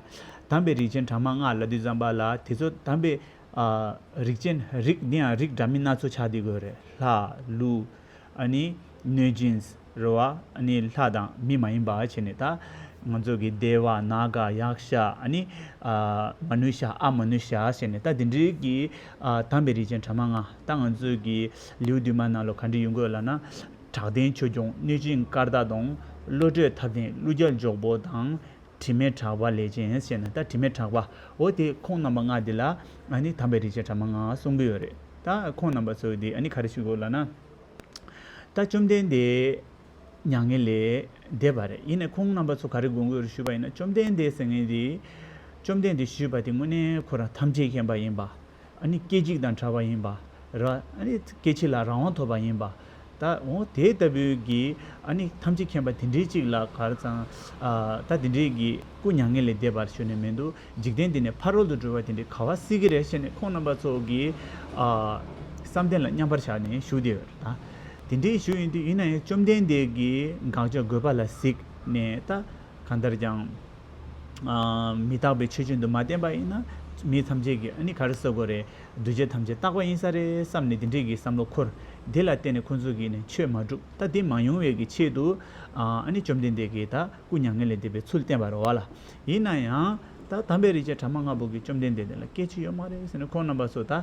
དམ་པའི་རིགས་ཅན་གྲངས་མང་ལྔ་ལབ་དུས་ཙམ་པ་ལ་དེ་ཚོ་དམ་པའི་ཨ་རིགས་ཅན། རིགས་འདི་ཡང་རིགས་འདྲ་མིན་སྣ་ཚོགས་ཆགས་བསྡད་ཀྱི་ཡོད་རེད། ལྷ། ཀླུ། ཨ་ནི་གནོད་སྦྱིན་རེད་བ། ཨ་ནི་ལྷ་དང་མི་མ་ཡིན་པ་བྱས་ནས། ད་ང་ཚོ་གི་དེ་བ་ནཱ་ག་ཡཀྵ། ཨ་ནི་ཨ་མ་ནུ་ཤ། ཨ་མ་ནུ་ཤ་བྱས་ནས། ད་དེ་འདྲའི་གི་ཨ་དམ་པའི་རིགས་ཅན་གྲངས་མང་ལྔ། ད་ང་ཚོ་གི་ལེའུ་བདུན་མ་ནང་ལོགས་ག་འདྲ་ཡོང་གི་ཡོད་ལབ་ན། དྲག་ལྡན་ཆོས་སྐྱོང་གནོད་སྦྱིན་སྐར་མདའ་དང་། བློ་གྲོས་ཐབས་ལྡན་ཀླུ་རྒྱལ་འཇོག་པོ་དང་། དྲི་མེད་གྲགས་པ་ལས་ཅན་ཟེར་ནས། ད་དྲི་མེད་གྲགས་པ། འོ་དེ་ཁོང་རྣམ་པ་ལྔ་དེ་ལ་ཨ་ནི་དམ་པའི་རིགས་ཅན་གྲངས་མང་ལྔ་གསུང་གི་ཡོད་རེད། ད་ཁོང་རྣམ་པ་ཚོ་དེ་ཨ་ནི་ག་རེ་ཞུ་དགོས་ལབ་ན། ད་བཅོམ་ལྡན་འདས་མྱ་ངན་ལས་འདས་པ་རེད། ཡིན་ནའི་ཁོང་རྣམ་པ་ཚོ་ག་རེ་དགོངས་ཀྱི་ཡོད་རེད་ཞུས་པ་ཡིན་ན། བཅོམ་ལྡན་འདས་ཟེར་མཁན་དེ། བཅོམ་ལྡན་འདས་ཞུས་པ་དེ་དངོས་གནས་ཁོ་རང་ཐམས་ཅད་མཁྱེན་པ་ཡིན་པ། ཨ་ནི་སྐད་ཅིག་དང་བྲལ་བ་ཡིན་པ་ར། ཨ་ནི་སྐད་ཅིག་ལ་རང་དབང་ཐོབ་པ་ཡིན་པ། ད་འོ་དེ་ལྟ་བུའི་གི་ཨ་ནི་ཐམས་ཅད་མཁྱེན་པ་དེ་འདྲའི་ཅིག་ལ་ག་རེ་ཙང་། ཨ་ད་དེ་འདྲའི་གི་སྐུ་མྱ་ངན་ལས་འདས་པར་ཞུ་ནས་མི་འདུག་འཇིག་རྟེན་འདི་ནས་ཕ་རོལ་ཏུ་གྲོལ་བ་དེ་འདྲའི་ག་བ་སྲིད་ཀྱི་རེད་ཟེར་ནས་ཁོང་རྣམ་པ་ཚོ་གི་ཨ་བསམ་གཏན་ལ་མཉམ་པར་བཞག་ནས་བཞུགས་བསྡད་ཡོད་རེད། ད་དེ་འདྲའི་བཞུགས་ཡིན་དུས། ཡིན་ན་ཡང་བཅོམ་ལྡན་འདས་ཀྱི་དགག་བྱ་དགོས་པ་ལ་གཟིགས་ནས། ད་གང་ལྟར་ཀྱང་། ཨ་མི་རྟག་པའི་ཆོས་ཅན་དུ་མ་བསྟན་པ་ཡིན་ན། མི་ཐམས་ཅད་ཀྱིས་ཨ་ནི་ག་རེ་ཟེར་དགོས་རེད། འདུས་བྱས་ཐམས་ཅད་རྟག་པ་ཡིན་ས་རེད་བསམ་ནས་དེ་འདྲའི་གི་བསམ་བློ་འཁོར། དེ་ལ་བརྟེན་ནས་ཁོང་ཚོ་གིས་ནི་ཆོས་མ་བསྒྲུབས། ད་དེ་མ་ཡོང་བའི་གི་ཆེད་དུ་ཨ་ནི་བཅོམ་ལྡན་འདས་ཀྱིས་ད་སྐུ་མྱ་ངན་ལས་འདས་པའི་ཚུལ་བསྟན་པ་རེད་བ་ལ། ཡིན་ན་ཡང་ད་དམ་པའི་རིགས་ཅན་གྲངས་མང་ལྔ་པོ་གིས་བཅོམ་ལྡན་འདས་དེ་ལ་སྐད་ཆ་ཡོད་མ་རེད་ཟེར་ནས། ཁོང་རྣམ་པ་ཚོ་ད་ཨ་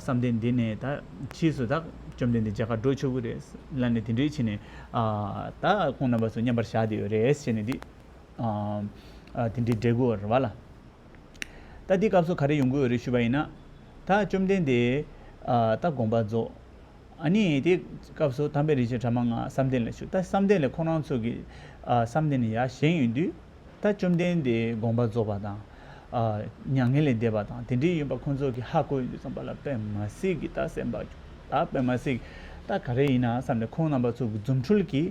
བསམ་གཏན་འདི་ནས་ད་ཕྱིས་སུ་ད་བཅོམ་ལྡན་འདས་མཇལ་ཁ་འགྲོ་ཆོག་གི་རེད་ལབ་ནས་དེ་འདྲའི་བྱས་ནས། ཨ་ད་ཁོང་རྣམ་པ་ཚོ་མཉམ་པར་བཞག་བསྡད་ཡོད་རེད་ཟེར་ནས་འདི། ཨ་ཨ་དེ་འདྲའི་འགྲེལ་དགོས་རེད་བ་ལ། ད་འདི་སྐབས་སུ་ག་རེ་ཡོང་གི་ཡོད་རེད་ཞུས་པ་ཡིན་ན། ད་བཅོམ་ལྡན་འདས་ཨ་ད་དགོངས་པ་རྫོགས། ཨ་ནི་དེ་སྐབས་སུ་དམ་པའི་རིགས་ཅན་གྲངས་མང་ལྔ་བསམ་གཏན་ལ་བཞུགས། ད་བསམ་གཏན་ལ་ཁོ་རང་ཚོ་གི་ཨ་བསམ་གཏན་ལ་ཡར་བཞེངས་ཡོང་དུས། ད་བཅོམ་ལྡན་འདས་དགོངས་པ་རྫོགས་པ་དང་། ཨ་མྱ་ངན་ལས་འདས་པ་དང་དེ་འདྲའི་ཡིན་པ་ཁོང་ཚོ་གི་ཧ་གོ་ཡོང་དུས་ཙམ་པ་ལ་དཔེ་མ་སྲིད་ཀྱི་ད་སེམས་པ་ད་དཔེ་མ་སྲིད་ཀྱི་ད་ག་རེ་ཡིན་ན་བསམ་ནས། ཁོང་རྣམ་པ་ཚོ་གི་རྫུ་འཕྲུལ་གྱིས།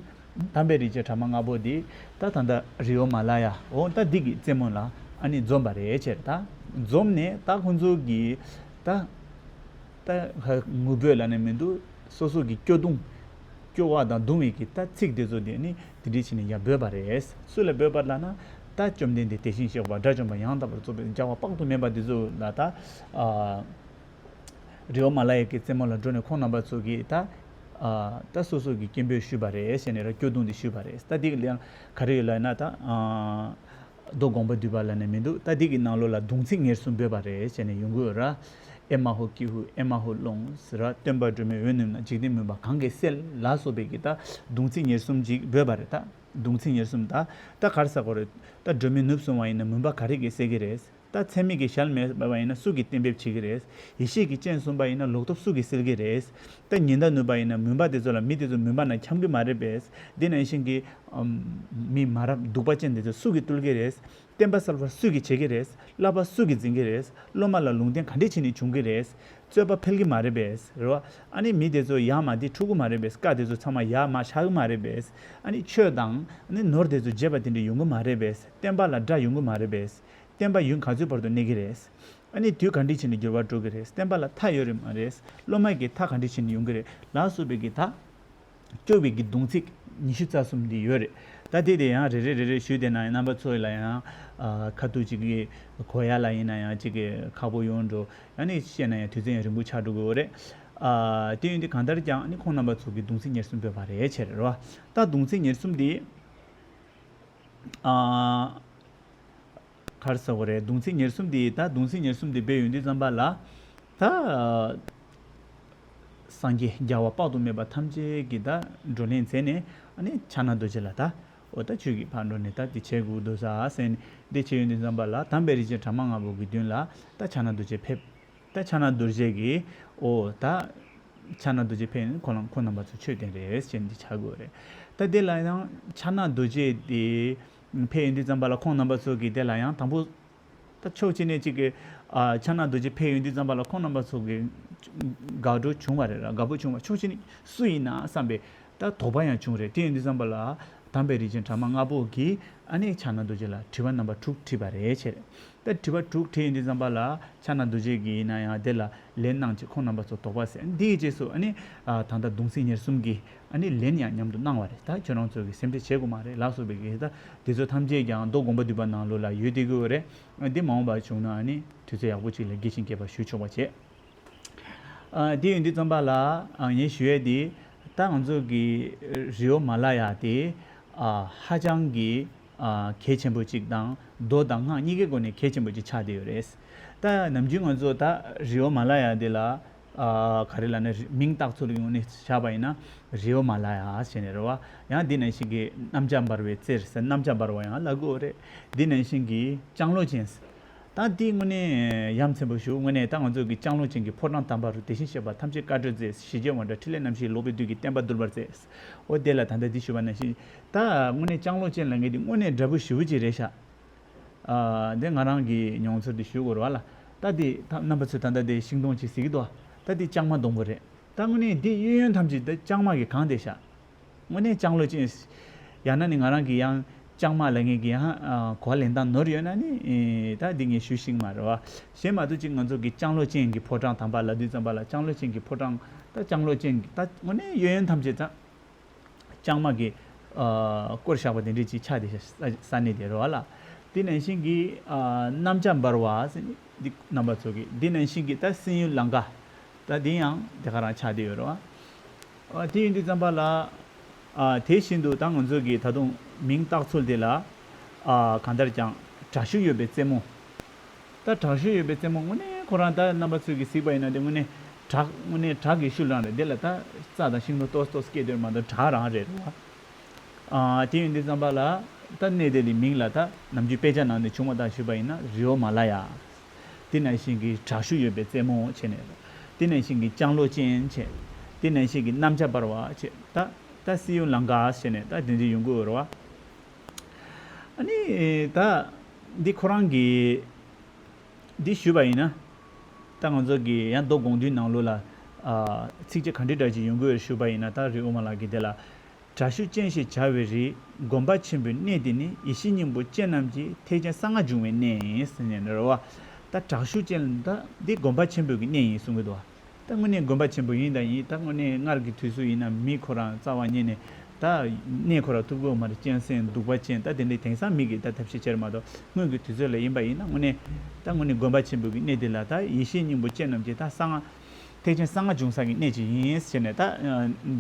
དམ་པའི་རིགས་ཅན་གྲངས་མང་ལྔ་པོ་འདི་ད་ད་ལྟ་རི་བོ་མ་ལ་ཡ། འོ་ད་འདི་གི་རྩེ་མོ་ལ་ཨ་ནི་འཛོམས་པ་རེད་ཟེར། ད་འཛོམས་ནས་ད་ཁོང་ཚོ་གིས་ད་ད་ཧ་ངུ་འབོད་ལབ་ནས་མི་འདུག་སོ་སོ་གི་སྐྱོ་གདུང་། སྐྱོ་བ་དང་གདུང་བའི་གི་ད་ཚིག་དེ་ཚོ་དེ་ནི་དེ་འདྲ་བྱས་ནས་ཡར་འབོད་པ་རེད། སུ་ལ་འབོད་པ་ལབ་ན། ད་བཅོམ་ལྡན་འདས་དེ་བཞིན་གཤེགས་པ་དགྲ་བཅོམ་པ་ཡང་དག་པར་རྫོགས་པའི་བྱ་བ་དཔག་ཏུ་མེད་པ་དེ་ཚོ་ལ་ད་ཨ་རི་བོ་མ་ལ་ཡ་གི་རྩེ་མོ་ལ་འགྲོ་ནས་ཁོང་རྣམ་པ་ཚོ་གིས་ད་ཨ་ད་སོ་སོ་གི་སྐད་འབོད་ཞུས་པ་རེད་ཟེར་ནས་ར། སྐྱོ་གདུང་དེ་ཞུས་པ་རེད། ད་འདི་གི་ལན་ག་རེ་ཡོད་ལབ་ན། ད་ཨ་མདོ་དགོངས་པ་འདུས་པ་ལབ་ནས་མི་འདུག་ད་འདི་གི་ནང་ལོགས་ལ་གདུང་ཚིག་ཉེར་གསུམ་འབོད་པ་རེད་ཟེར་ནས་ཡོང་གི་ཡོད་ར། ཨེ་མ་ཧོ་ཀྱི་ཧུད་ཨེ་མ་ཧོ་ལོང་ཟེར་བ། སྟོན་པ་སྒྲོལ་མའི་འོད་ནུབ་ན། འཇིག་རྟེན་མུན་པ་གང་གིས་སེལ། ལ་སོགས་པའི་གི་ད་གདུང་ཚིག་ཉེར་གསུམ་ཅིག་འབོད་པ་རེད། ད་གདུང་ཚིག་ཉེར་གསུམ་ད་ད་ག་རེ་ཟེར་དགོས་རེད། ད་སྒྲོལ་མ་ནུབ་སོང་བ་ཡིན་ན་མུན་པ་ག་རེ་གིས་སེལ་གི་རེད། ད་ཚད་མེད་ཀྱི་ཞལ་མེད་པ་ཡིན་ན་སུ་གིས་གཏན་འབེབས་བྱེད་ཀྱི་རེད། ཡེ་ཤེས་ཀྱི་སྤྱན་གསུམ་པ་ཡིན་ན་ལོག་སྟོབས་སུ་གིས་སེལ་གྱི་རེད། ད་ཉི་ཟླ་ནུབ་པ་ཡིན་ན་མུན་པ་དེ་ཚོ་ལ་མི་དེ་ཚོ་མུན་པ་ནང་འཁྱམ་གྱི་མ་རེད་པས། དེ་ནང་བཞིན་གྱི་ཨམ། མི་མ་རབས་གདུག་པ་ཅན་དེ་ཚོ་སུ་གིས་བཏུལ་གྱི་རེད། བསྟན་པ་གསར་པ་སུ་གིས་བྱེད་ཀྱི་རེད། བསླབ་པ་སུ་གིས་འཛིན་གྱི་རེད། སློབ་མ་ལ་ལུང་བསྟན་ག་འདྲས་བྱས་ནས་བྱུང་གི་རེད། རྩོད་པ་འཕེལ་གྱི་མ་རེད་པས། རེད་བ། ཨ་ནི་མི་དེ་ཚོ་ཡར་མར་དེ་འཁྲུག་གི་མ་རེད་པས། བཀའ་དེ་ཚོ་ཚང་མ་ཡར་མར་ཆག་གི་མ་རེད་པས། ཨ་ནི་ཆོས་དང་ཨ་ནི་ནོར་དེ་ཚོ་བརྗེ་བ་དེ་འདྲ་ཡོང་གི་མ་རེད་པས། བསྟན་པ་ལ་དགྲ་ཡོང་གི་མ་རེད་པས། བསྟན་པ་ཡུན་ག་ཚོད་བར་དུ་གནས་ཀྱི་རེད། ཨ་ནི་དུས་ག་འདྲས་བྱས་ནས་འགྱུར་བ་འགྲོ་གི་རེད། བསྟན་པ་ལ་མཐའ་ཡོད་རེད་མ་རེད། སློབ་མ་གི་མཐའ་ག་འདྲས་བྱས་ནས་ཡོང་གི་རེད། ལ་སོགས་པའི་གི་ད་སྐྱོ་བའི་གི་གདུང་ཚིག་ཉི་ཤུ་རྩ་གསུམ་འདི་ཡོད་རེད། ད་དེ་དེ་ཡང་རེ་རེ་རེ་རེ་ཞུས་བསྡད་ན་ཡང་རྣམ་པ་ཚོ་ལ་ཡང་ཨ། ཁ་ཐུག་ཅིག་གི་གོ་ཡ་ལ་ཡིན་ན་ཡང་ཅིག་གི་ཁག་པོ་ཡོང་འགྲོ། ཡང་ནི་བཤད་ན་ཡང་དུས་ཚོད་ཡང་རིང་པོ་ཆགས་འགྲོ་གི་ཡོད་རེད། ཨ། དེ་ཡིན་དུས་གང་ལྟར་ཀྱང་ནི་ཁོང་རྣམ་པ་ཚོ་གི་གདུང་ཚིག་ཉེར་གསུམ་འབོད་པ་རེད་བྱས་རེད་བ། ད་གདུང་ཚིག་ཉེར་གསུམ་འདི་ཨ། ག་རེ་ཟེར་དགོས་རེད། གདུང་ཚིག་ཉེར་གསུམ་འདི་ད་གདུང་ཚིག་ཉེར་གསུམ་འདི་སྦས་ཡོང་དུས་ཙམ་པ་ལ་ད་སངས་རྒྱས་རྒྱལ་བ་དཔག་ཏུ་མེད་པ་ཐམས་ཅད་ཀྱིས་ད་བགྲོ་གླེང་མཛད་ནས། ཨ་ནི་ཕྱག་ན་རྡོ་རྗེ་ལ་ད་འོ་ད་ཁྱོད་ཀྱིས་ཕར་འགྲོ་ནས་ད་འདི་བྱེད་དགོས་འདུག་ས་ཟེར་ནས་འདི་བྱེད་ཡོང་དུས་ཙམ་པ་ལ་དམ་པའི་རིགས་ཅན་གྲངས་མང་ལྔ་པོ་གི་མདུན་ལ་ད་ཕྱག་ན་རྡོ་རྗེ་ཕེབས། ད་ཕྱག་ན་རྡོ་རྗེ་གིས་འོ་ད་ཕྱག་ན་རྡོ་རྗེ་ཕེབས་ནས་ཁོ་རང་ཁོང་རྣམ་པ་ཚོ་ཆོས་བསྟན་རེད་ཟེར་འདི་ཆགས་དགོས་རེད། ད་དེ་ལ་ཡང་ཕྱག་ན་རྡོ་རྗེ་དེ་ཕེབས་ཡོང་དུས་ཙམ་པ་ལ་ཁོང་རྣམ་པ་ཚོ་གིས་དེ་ལ་ཡང་དང་པོ་ད་ཕྱོགས་གཅིག་ནས་གཅིག་གི་ཨ། ཕྱག་ན་རྡོ་རྗེ་ཕེབས་ཡོང་དུས་ཙམ་པ་ལ་ཁོང་རྣམ་པ་ཚོ་གི་དགའ་སྤྲོ་བྱུང་བ་རེད་ར། དགའ་པོ་བྱུང་བ། ཕྱོགས་གཅིག་ནས་སུ་ཡིན་ན་བསམ་པའི་ད་དོགས་པ་ཡང་བྱུང་རེད། དེ་ཡོང་དུས་ཙམ་པ་ལ་དམ་པའི་རིགས་ཅན་གྲངས་མང་ལྔ་པོ་གིས་ཨ་ནི་ཕྱག་ན་རྡོ་རྗེ་ལ་དྲི་བ་རྣམ་པ་དྲུག་དྲིས་པ་རེད་བྱས་རེད། ད་དྲི་བ་དྲུག་དྲིས་ཡོང་དུས་ཙམ་པ་ལ་ཕྱག་ན་རྡོ་རྗེ་གིས་ཡིན་ན་ཡང་དེ་ལ་ལན་གནང་བྱས་ཁོང་རྣམ་པ་ཚོ་དོགས་པ་ཟད། འདིའི་རྗེས་སུ་ཨ་ནི་ཨ། ད་ལྟ་གདུང་ཚིག་ཉེར་གསུམ་གྱི་ཨ་ནི་ལན་ཡང་མཉམ་དུ་གནང་བ་རེད། ད་ཁྱོད་རང་ཚོ་གིས་སེམས་ཁྲལ་བྱེད་དགོས་མ་རེད་ལ་སོགས་པའི་གི་ད་དེ་ཚོ་ཐམས་ཅད་ཀྱང་མདོ་སྒོམ་པ་འདུས་པ་ནང་ལོགས་ལ་ཡོད་བསྡད་ཀྱི་ཡོད་རེད། འདི་མ་འོངས་པ་བྱུང་ན་ཨ་ནི་དུས་ཚོད་ཡག་པོ་ཅིག་ལ་རྒྱས་ཤིང་རྒྱས་པ་ཞུ་ཆོག་པ་བྱེད། ཨ། དེ་ཡིན་དུས་ཙམ་པ་ལ་ཨ། ངས་ཞུ་ཡས་དེ་ད་ང་ཚོ་གི་རི་འོ་མ་ལ་ཡ་དེ་ཨ། ཧ་ཅང་གི་ཨ། གལ་ཆེན་པོ་ཅིག་དང་མདོ་དང་སྔགས་གཉིས་ཀའི་སྒོ་ནས་གལ་ཆེན་པོ་ཅིག་ཆགས་བསྡད་ཡོད་རེད། ད་ནམ་རྒྱུན་ང་ཚོ་ད་རི་འོ་མ་ལ་ཡ་དེ་ལ་ཨ། ག་རེ་ལབ་ན་རི་མིང་བཏགས་ཚུལ་གྱི་ངོས་ནས་བཞག་པ་ཡིན་ན་རི་འོ་མ་ལ་ཡ་ཟེར་ནས་རེད་བ། ཡང་འདི་ནང་བཞིན་གྱི་གནམ་ལྕགས་འབར་བའི་རྩེར་ཟེར། གནམ་ལྕགས་འབར་བ་ཡང་ལབ་ཀྱི་ཡོད་རེད། འདི་ནང་བཞིན་གྱི་ལྕང་ལོ་ཅན་ཟེར། ད་འདི་དངོས་གནས་ཡ་མཚན་པོ་ཞུ། དངོས་གནས་ད་ང་ཚོ་གི་ལྕང་ལོ་ཅན་གྱི་ཕོ་བྲང་དམ་པ་རུ་དེ་བཞིན་གཤེགས་པ་ཐམས་ཅད་བཀའ་སྒྲུབ་མཛད། ཞི་རྒྱས་དབང་དྲག་ཕྲིན་ལས་རྣམ་བཞིས་ལོག་པའི་བདུད་ཀྱི་བསྟན་པ་འདུལ་བར་མཛད། འོ་དེ་ལ་ད་ལྟ་འདི་ཞུ་བ་ནང་བཞིན་ད་དངོས་གནས་ལྕང་ལོ་ཅན་ལབ་མཁན་འདི་དངོས་གནས་འདྲ་པོ་ཞེ་པོ་ཅིག་རེད་ཤག་ཨ། འདི་ང་རང་གི་མྱོང་ཚོར་འདི་ཞུ་དགོས་རེད་བ་ལ། ད་འདི་ད་རྣམ་པ་ཚོས་ད་ལྟ་འདི་ཤིང་སྡོང་ཅིག་གཟིགས་ཀྱི་འདུག་ད་འདི་ལྕང་མ་སྡོང་པོ་རེད། ད་དངོས་གནས་འདི་གཡས་གཡོན་ཐམས་ཅད་ད་ལྕང་མ་གིས་གང་བསྡད་ཤག་དངོས་གནས་ལྕང་ལོ་ཅན། ཡང་ན་ནི་ང་རང་གི་ཡང་ལྕང་མ་ལབ་མཁན་གྱི་ཡང་ཨ། གོ་བ་ལེན་སྟངས་ནོར་ཡོད་ན་ནི་ཨེ། ད་འདི་ངས་ཞུ་ཤེས་ཀྱི་མ་རེད་བ། གཞན་མ་གཏོགས་ཅིག་ང་ཚོ་གི་ལྕང་ལོ་ཅན་གྱི་ཕོ་བྲང་དམ་པ་ལབ་དུས་ཙམ་པ་ལ་ལྕང་ལོ་ཅན་གྱི་ཕོ་བྲང་ད་ལྕང་ལོ་ཅན་གྱི་ད་དངོས་གནས་གཡས་གཡོན་ཐམས་ཅད་ད་ལྕང་མ་གིས་ཨ། བསྐོར་བཞག་པ་དེ་འདྲས་ཅིག་ཆགས་བསྡད་ཤག་ས་ས་གནས་དེ་རེད་བ་ལ། འདི་ནང་བཞིན་གྱི་ཨ། གནམ་ལྕགས་འབར་བ་ཟེར་ནས་འདི་རྣམ་པ་ཚོ་གི་འདི་ནང་བཞིན་གྱི་ད་བསིལ་ཡུལ་ལང་ཀ་ད་འདི་ཡང་དེ་ག་རང་ཆགས་བསྡད་ཡོད་རེད་བ། ཨ། དེ་ཡིན་དུས་ཙམ་པ་ལ་ཨ། དེ་བཞིན་དུ་ད་ང་ཚོ་གི་ད་དུང་མིང་བཏགས་ཚུལ་དེ་ལ་ཨ། གང་ལྟར་ཀྱང་དྲག་ཤུགས་ཡོད་པའི་རྩེ་མོ། ད་དྲག་ཤུགས་ཡོད་པའི་རྩེ་མོ་དངོས་གནས་ཁོ་རང་ད་རྣམ་པ་ཚོས་ཀྱིས་གཟིགས་པ་ཡིན་ན་དེ་དངོས་གནས་བྲག་དངོས་གནས་བྲག་གི་ཤུལ་རང་རེད། དེ་ལ་ད་རྩྭ་དང་ཤིང་སྡོང་ཏོག་ཏོག་སྐྱེས་དོན་མ་གཏོགས་བྲག་རང་རེད་རེད་བ། ཨ། དེ་ཡིན་དུས་ཙམ་པ་ལ་ད་གནས་དེ་ལི་མིང་ལ་ད་ནམ་རྒྱུན་དཔེ་ཆ་ནང་ནས་བྱུང་བ་ལྟར་ཞུས་པ་ཡིན་ན་རི་འོ་མ་ལ་ཡ། དེ་ནང་བཞིན་གྱི་དྲག་ཤུགས་ཡོད་པའི་རྩེ་མོ་བྱས་ནས། དེ་ནང་བཞིན་གྱི་ལྕང་ལོ་ཅན་བྱས། དེ་ནང་བཞིན་གྱི་གནམ་ལྕགས་འབར་བ་བྱས། ད་ད་བསིལ་ཡུལ་ལང་ཀ་བྱས་ནས་ད་དེ་འདྲ་ཡོང་གི་ཡོད་རེད་བ། ཨ་ནི་ད་འདི་ཁོ་རང་གིས་འདི་ཞུས་པ་ཡིན་ན། ད་ང་ཚོ་གི་ཡང་མདོ་དགོངས་འདུས་ནང་ལོགས་ལ་ཨ། ཚིགས་བཅད་ག་འདྲ་འདྲ་ཅིག་ཡོང་གི་ཡོད་ཞུས་པ་ཡིན་ན། ད་རི་འོ་མ་ལ་གི་དེ་ལ། དྲག་ཤུགས་ཅན་ཞེས་བྱ་བའི་རི། དགོན་པ་ཆེན་པོའི་གནས་དེ་ནི། ཡེ་ཤེས་སྙིང་པོ་ཅན་རྣམས་ཀྱི། ཐེག་ཆེན་གསང་སྔགས་འབྱུང་བའི་གནས་ཡིན་ཟེར་ནས་རེད་བ། ད་དྲག་ཤུགས་ཅན་ད་འདི་དགོན་པ་ཆེན་པོའི་གི་གནས་ཡིན་གསུང་གི་འདུག་བ། ད་དངོས་གནས་དགོན་པ་ཆེན་པོ་ཡིན་དང་ཡིན། ད་དངོས་གནས་སྔར་གྱི་དུས་སུ་ཡིན་ན་མི་ཁོ་རང་རྩ་བ་ཉིད་ནས་ད་གནས་ཁོ་རང་ཐུབ་ཀྱི་ཡོད་མ་རེད། གཅན་གཟན་གདུག་པ་ཅན་ད་དེ་འདྲའི་དེང་སང་མི་གིས་ད་ཐབས་ཤེས་བྱེད་མ་གཏོགས། སྔོན་གྱི་དུས་ཚོད་ལ་ཡིན་པ་ཡིན་ན་དངོས་གནས་ད་དངོས་གནས་དགོན་པ་ཆེན་པོ་གི་གནས་དེ་ལ་ད་ཡེ་ཤེས་སྙིང་པོ་ཅན་རྣམས་ཀྱི་ད་གསང་སྔགས་ཐེག་ཆེན་གསང་སྔགས་འབྱུང་ས་གི་གནས་ཅིག་ཡིན་ཟེར་ནས་ད་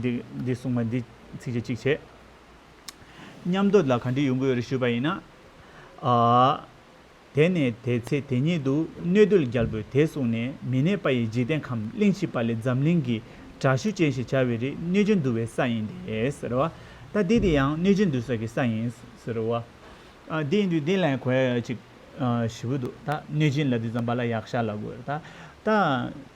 འདི་འདི་གསུངས་པ་འདི་ཚིགས་བཅད་གཅིག་བྱས། མཉམ་དུ་ལ་ག་འདྲ་ཡོང་གི་ཡོད་རེད་ཞུས་པ་ཡིན་ན། ཨ། དེ་ནས་དེ་ཚེ་དེ་ཉིད་དུ་སྣོད་དུ་རྒྱལ་པོས་དེ་གསུངས་ནས། མི་གནས་པ་ཡི་འཇིག་རྟེན་ཁམས་གླིང་བཞི་པ་ལས་འཛམ་གླིང་གི་དྲག་ཤུལ་ཅན་ཞེས་བྱ་བའི་རིགས་གནོད་སྦྱིན་འདུ་བའི་ས་ཡིན་ཏེ་ཟེར་བ། ད་འདི་དེ་ཡང་གནོད་སྦྱིན་འདུ་ས་གི་ས་ཡིན་ཟེར་བ། ཨ་འདི་ཡིན་དུས་འདི་ལ་ཡང་གོ་ཡ་ཅིག་ཨ་ཞེ་པོ་འདུག་ད་གནོད་སྦྱིན་ལབ་དུས་ཙམ་པ་ལ་ཡག་ཤོས་ལབ་དགོས་རེད། ད་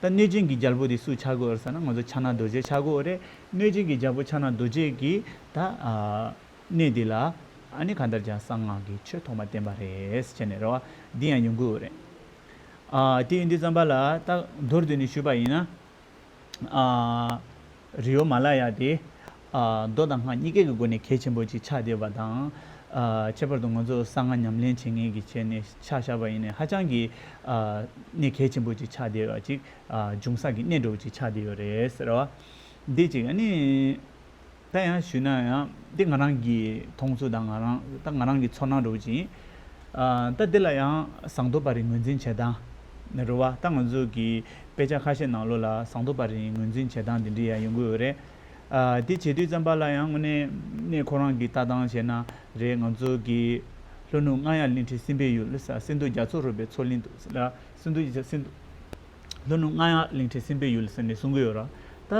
ད་ད་གནོད་སྦྱིན་གྱི་རྒྱལ་པོ་དེ་སུ་ཆགས་ཀྱི་ཡོད་རེད་ཟེར་ན། ང་ཚོ་ཕྱག་ན་རྡོ་རྗེ་ཆགས་ཀྱི་ཡོད་རེད། གནོད་སྦྱིན་གྱི་རྒྱལ་པོ་ཕྱག་ན་རྡོ་རྗེ་གིས་ད་ཨ་གནས་འདི་ལ་ཨ་ནི་གང་ལྟར་ཀྱང་གསང་སྔགས་ཀྱི་ཆོས་ཐོག་མ་བསྟན་པ་རེད་ཟེར་བྱས་ནས་རེད་བ། འདི་ཡང་ཡོང་གི་ཡོད་རེད། ཨ་དེ་ཡིན་དུས་ཙམ་པ་ལ་ད་མདོར་བསྡུས་ནས་ཞུས་པ་ཡིན་ན། ཨ་རི་བོ་མ་ལ་ཡ་དེ་ཨ་མདོ་དང་སྔགས་གཉིས་ཀའི་སྒོ་ནས་གལ་ཆེན་པོ་ཅིག་ཆགས་བསྡད་པ་དང་། ཨ་ཁྱད་པར་དུ་ང་ཚོ་གསང་སྔགས་ཉམས་ལེན་བྱེད་མཁན་གྱི་ཆ་ནས་ཆ་བཞག་པ་ཡིན་ན་ཧ་ཅང་གི་ཨ་གནད་གལ་ཆེན་པོ་ཅིག་ཆགས་བསྡད་པ་ཅིག་ཨ་འབྱུང་ས་གི་གནས་འདྲ་བོ་ཅིག་ཆགས་བསྡད་ཡོད་རེད་ཟེར་བ། འདི་ཅིག་ཨ་ནི། ད་ཡང་ཞུས་ན་ཡང་འདི་ང་རང་གི་མཐོང་ཚུལ་དང་ང་རང་ད་ང་རང་གི་ཚོར་སྣང་འདྲ་བོ་ཅིག་ཡིན། ཨ་ད་འདི་ལ་ཡང་ཟངས་མདོག་དཔལ་རིའི་ངོས་འཛིན་བྱེད་སྟངས་ནི་རེད་བ། ད་ང་ཚོ་གི་དཔེ་ཆ་ཁ་ཤས་ནང་ལོགས་ལ་ཟངས་མདོག་དཔལ་རིའི་ངོས་འཛིན་བྱེད་སྟངས་འདི་འདྲ་ཡང་ཡོང་གི་ཡོད་རེད། ཨ་འདི་བྱེད་དུས་ཙམ་པ་ལ་ཡང་དངོས་གནས་གནས་ཁོ་རང་གི་ལྟ་སྟངས་བྱས་ན་རེད། ང་ཚོ་གི་ལྷོ་ནུབ་རྔ་ཡབ་གླིང་ཕྲན་སྲིན་པོའི་ཡུལ་ཟེར། སིནྡྷུ་རྒྱ་མཚོ་རོལ་པའི་མཚོ་གླིང་དུ་ཟེར་ལ། སིནྡྷུ་རྒྱ་སིནྡྷུ་ལྷོ་ནུབ་རྔ་ཡབ་གླིང་ཕྲན་སྲིན་པོའི་ཡུལ་ཟེར་ནས་གསུང་གི་ཡོད་ར། ད་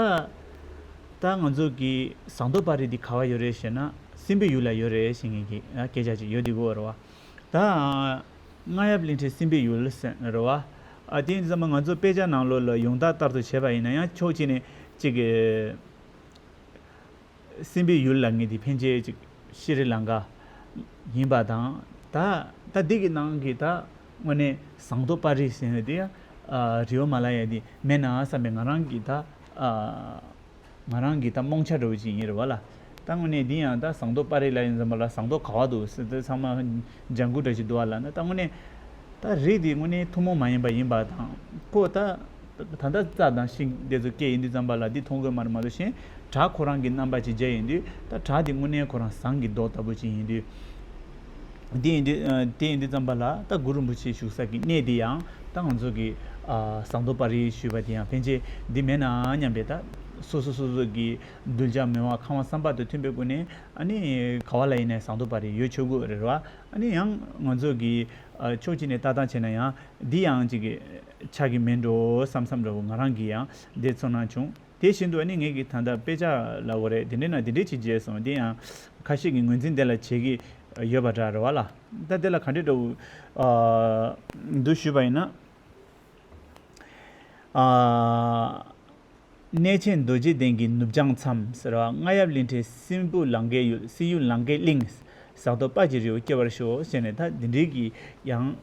ད་ང་ཚོ་གི་ཟངས་མདོག་དཔལ་རི་འདི་ག་བ་ཡོད་རེད་ཞེ་ན། སྲིན་པོའི་ཡུལ་ལ་ཡོད་རེད་ཟེར་མཁན་གྱི་སྐད་ཆ་ཅིག་ཡོད་དེ་གོ་ར་བ། ད་རྔ་ཡབ་གླིང་ཕྲན་སྲིན་པོའི་ཡུལ་ཟེར་ར་བ། ཨ་དེ་ཡིན་ཙམ་པ་ང་ཚོ་དཔེ་ཆ་ནང་ལོགས་ལ་ཡོངས་གྲགས་ལྟར་དུ་བྱས་པ་ཡིན་ན་ཡང་ཕྱོགས་གཅིག་ནས་ཅིག་གི་སྲིན་པོའི་ཡུལ་ལབ་མཁན་དེ་ཕན་ཆད་ཅིག་ཤྲི་ལང་ཀ་ཡིན་པ་དང་། ད་ད་འདི་གི་ནང་གི་ད་དངོས་གནས་ཟངས་མདོག་དཔལ་རི་ཟེར་ཡ་དེ་ཨ་རི་བོ་མ་ལ་ཡ་དེ་མེད་ན་བསམ་པའི་ང་རང་གི་ད་ཨ་ང་རང་གི་ད་རྨོངས་འཆར་འདྲ་བོ་ཅིག་ཡིན་རེད་བ་ལ། ད་དངོས་གནས་འདི་ཡང་ད་ཟངས་མདོག་དཔལ་རི་ལ་ཡིན་ཙམ་པ་ལ་ཟངས་མདོག་ག་བ་འདུག་ཟེར་ཏེ་ཚང་མ་ལྗང་གུ་འདྲ་ཅིག་འདུག་བ་ལ་ན། ད་དངོས་གནས། ད་རི་དེ་དངོས་གནས་ཐུན་མོང་མ་ཡིན་པ་ཡིན་པ་དང་། ཁོ་ད་ད་ལྟ་རྩྭ་དང་ཤིང་དེ་ཚོ་སྐྱེ་ཡིན་དུས་ཙམ་པ་ལ་འདི་མཐོང་གི་མ་རེད། མ་གཏོགས་གཞན་བྲག་ཁོ་རང་གི་རྣམ་པ་ཅིག་མཇལ་ཡིན་དུས། ད་བྲག་དེ་དངོས་གནས་ཁོ་རང་ཟངས་ཀྱི་མདོག་ལྟ་བུ་ཅིག་ཡིན་དུས། འདི་ཡིན་དུས་ཨ་དེ་ཡིན་དུས་ཙམ་པ་ལ་ད་གུ་རུ་རིན་པོ་ཆེ་བཞུགས་ས་གི་གནས་དེ་ཡང་ད་ང་ཚོ་གི་ཨ་ཟངས་མདོག་དཔལ་རི་ཞུས་པ་དེ་ཡང་ཕན་ཆད་འདི་མེད་ན་སྙམ་པའི། ད་སོ་སོ་སོ་སོ་གི་གདུལ་བྱ་མི་དབང་ཁམས་དབང་བསམ་པ་དང་མཐུན་པའི་སྒོ་ནས་ཨ་ནི་ག་བ་ལ་ཡིན་ནའི་ཟངས་མདོག་དཔལ་རི་ཡོད་ཆོག་གི་རེད་བ། ཨ་ནི་ཡང་ང་ཚོ་གི་ཨ་ཕྱོགས་གཅིག་ནས་ལྟ་སྟངས་བྱས་ན་ཡང་འདི་ཡང་ཅིག་ཆགས་ཀྱི་མིན་འགྲོ་བསམ་བསམ་འདྲ་བོ་ང་རང་གིས་ཡང་འདི་ཚོར་སྣང་བྱུང་། དེ་བཞིན་དུ་ཨ་ནི་ངེད་ཀྱི་ད་ལྟ་དཔེ་ཆ་ལ་འོ་རེད། དེ་འདྲས་ན་དེ་འདྲས་ཅིག་མཇལ་སོང་། འདི་ཡང་ཁ་ཤས་ཀྱི་ངོས་འཛིན་དེ་ལ་བྱེད་ཀྱི་ཡོད་པ་འདྲ་རེད་བ་ལ། ད་དེ་ལ་ག་འདྲས་འདྲ་བོ་ཨ་འདུག་ཞུས་པ་ཡིན་ན། ཨ་གནས་ཆེན་རྡོ་རྗེ་གདན་གྱི་ནུབ་བྱང་མཚམས་ཟེར་བ། རྔ་ཡབ་གླིང་ཕྲན་སྲིན་བུ་ལང་ཀའི་ཡུལ། སྲིན་ཡུལ་ལང་ཀའི་གླིང་། ཟངས་མདོག་དཔལ་གྱི་རི་བོ་སྐྱེ་བར་ཤོག་ཟེར་ནས། ད་འདི་འདྲའི་གི་ཡང་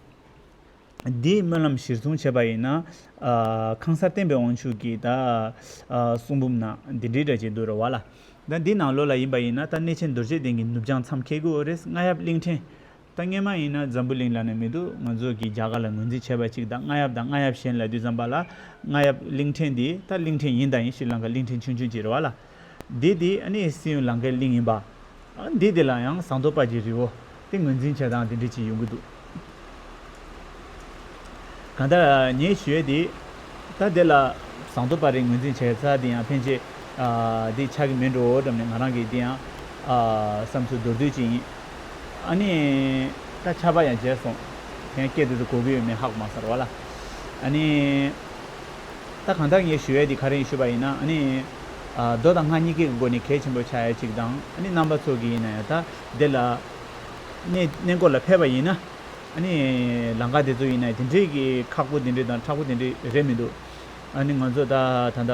འདིའི་སྨོན་ལམ་གཞིར་བཟུང་བྱས་པ་ཡིན་ན། ཨ་ཁང་གསར་བསྟན་པའི་དབང་ཕྱུག་གི་ད་ཨ་གསུང་འབུམ་ནང་འདི་འདྲའི་འདྲ་ཅིག་འདུག་རེད་བ་ལ། ད་འདི་ནང་ལོགས་ལ་ཡིན་པ་ཡིན་ན། ད་གནས་ཆེན་རྡོ་རྗེ་གདན་གྱི་ནུབ་བྱང་མཚམས་འཁེལ་གྱི་ཡོད་རེད། རྔ་ཡབ་གླིང་ཕྲན། ད་སྔོན་མ་ཡིན་ན་འཛམ་བུ་གླིང་ལབ་ནས་མི་འདུག་ང་ཚོ་གིས་རྒྱ་གར་ལ་ངོས་འཛིན་བྱས་པ་ཅིག་དང་། རྔ་ཡབ་དང་རྔ་ཡབ་གཞན་ལབ་དུས་ཙམ་པ་ལ། རྔ་ཡབ་གླིང་ཕྲན་འདི་ད་གླིང་ཕྲན་ཡིན་དང་ཡིན། ཤྲི་ལང་ཀ་གླིང་ཕྲན་ཆུང་ཆུང་ཅིག་རེད་བ་ལ། འདི་འདི་ཨ་ནི་སྲིན་ཡུལ་ལང་ཀའི་གླིང་ཡིན་པ། ཨ་འདི་འདི་ལ་ཡང་ཟངས་མདོག་དཔལ་གྱི་རི་བོ་དེ་ངོས་འཛིན་བྱེད་སྟངས་དེ་འདྲ་ཅིག་ཡོང་གི་འདུག་གང་ལྟར་ངས་ཞུ་ཡས་དེ། ད་དེ་ལ་ཟངས་མདོག་དཔལ་རི་ངོས་འཛིན་བྱས་ཚར། དེ་ཡང་ཕན་ཆད་ཨ་དེ་ཆགས་ཀྱི་མིན་འགྲོ་འགྲམ་ནས་ང་རང་གིས་དེ་ཡང་ཨ་བསམ་ཚུལ་མདོར་བསྡུས་ཅིག་ཡིན། ཨ་ནི་ད་ཆར་པ་ཡང་བརྗེད་སོང་། དེ་ཡང་སྐད་དེ་ཚོ་གོ་གི་ཡོད་མེད་ཧ་གོ་མ་སོང་བ་ལ། ཨ་ནི་ད་གང་ལྟར་ངས་ཞུ་ཡས་དེ་ག་རེ་ཡིན་ཞུས་པ་ཡིན་ན། ཨ་ནི་ཨ་མདོ་དང་སྔགས་གཉིས་ཀའི་སྒོ་ནས་གལ་ཆེན་པོ་ཆགས་ཡས་ཅིག་དང་། ཨ་ནི་རྣམ་པ་ཚོ་གིས་ཡིན་ན་ཡང་ད་དེ་ལ་གནས་གནས་སྐོར་ལ་ཕེབས་པ་ཡིན་ན། ཨ་ནི་ལམ་ཁ་དེ་ཚོ་ཡིན་ན་དེ་འདྲས་ཀྱི་ཁག་པོ་དེ་འདྲས་དང་མཁྲེགས་པོ་དེ་འདྲས་རེད་མི་འདུག་ཨ་ནི་ང་ཚོ་ད་ད་ལྟ་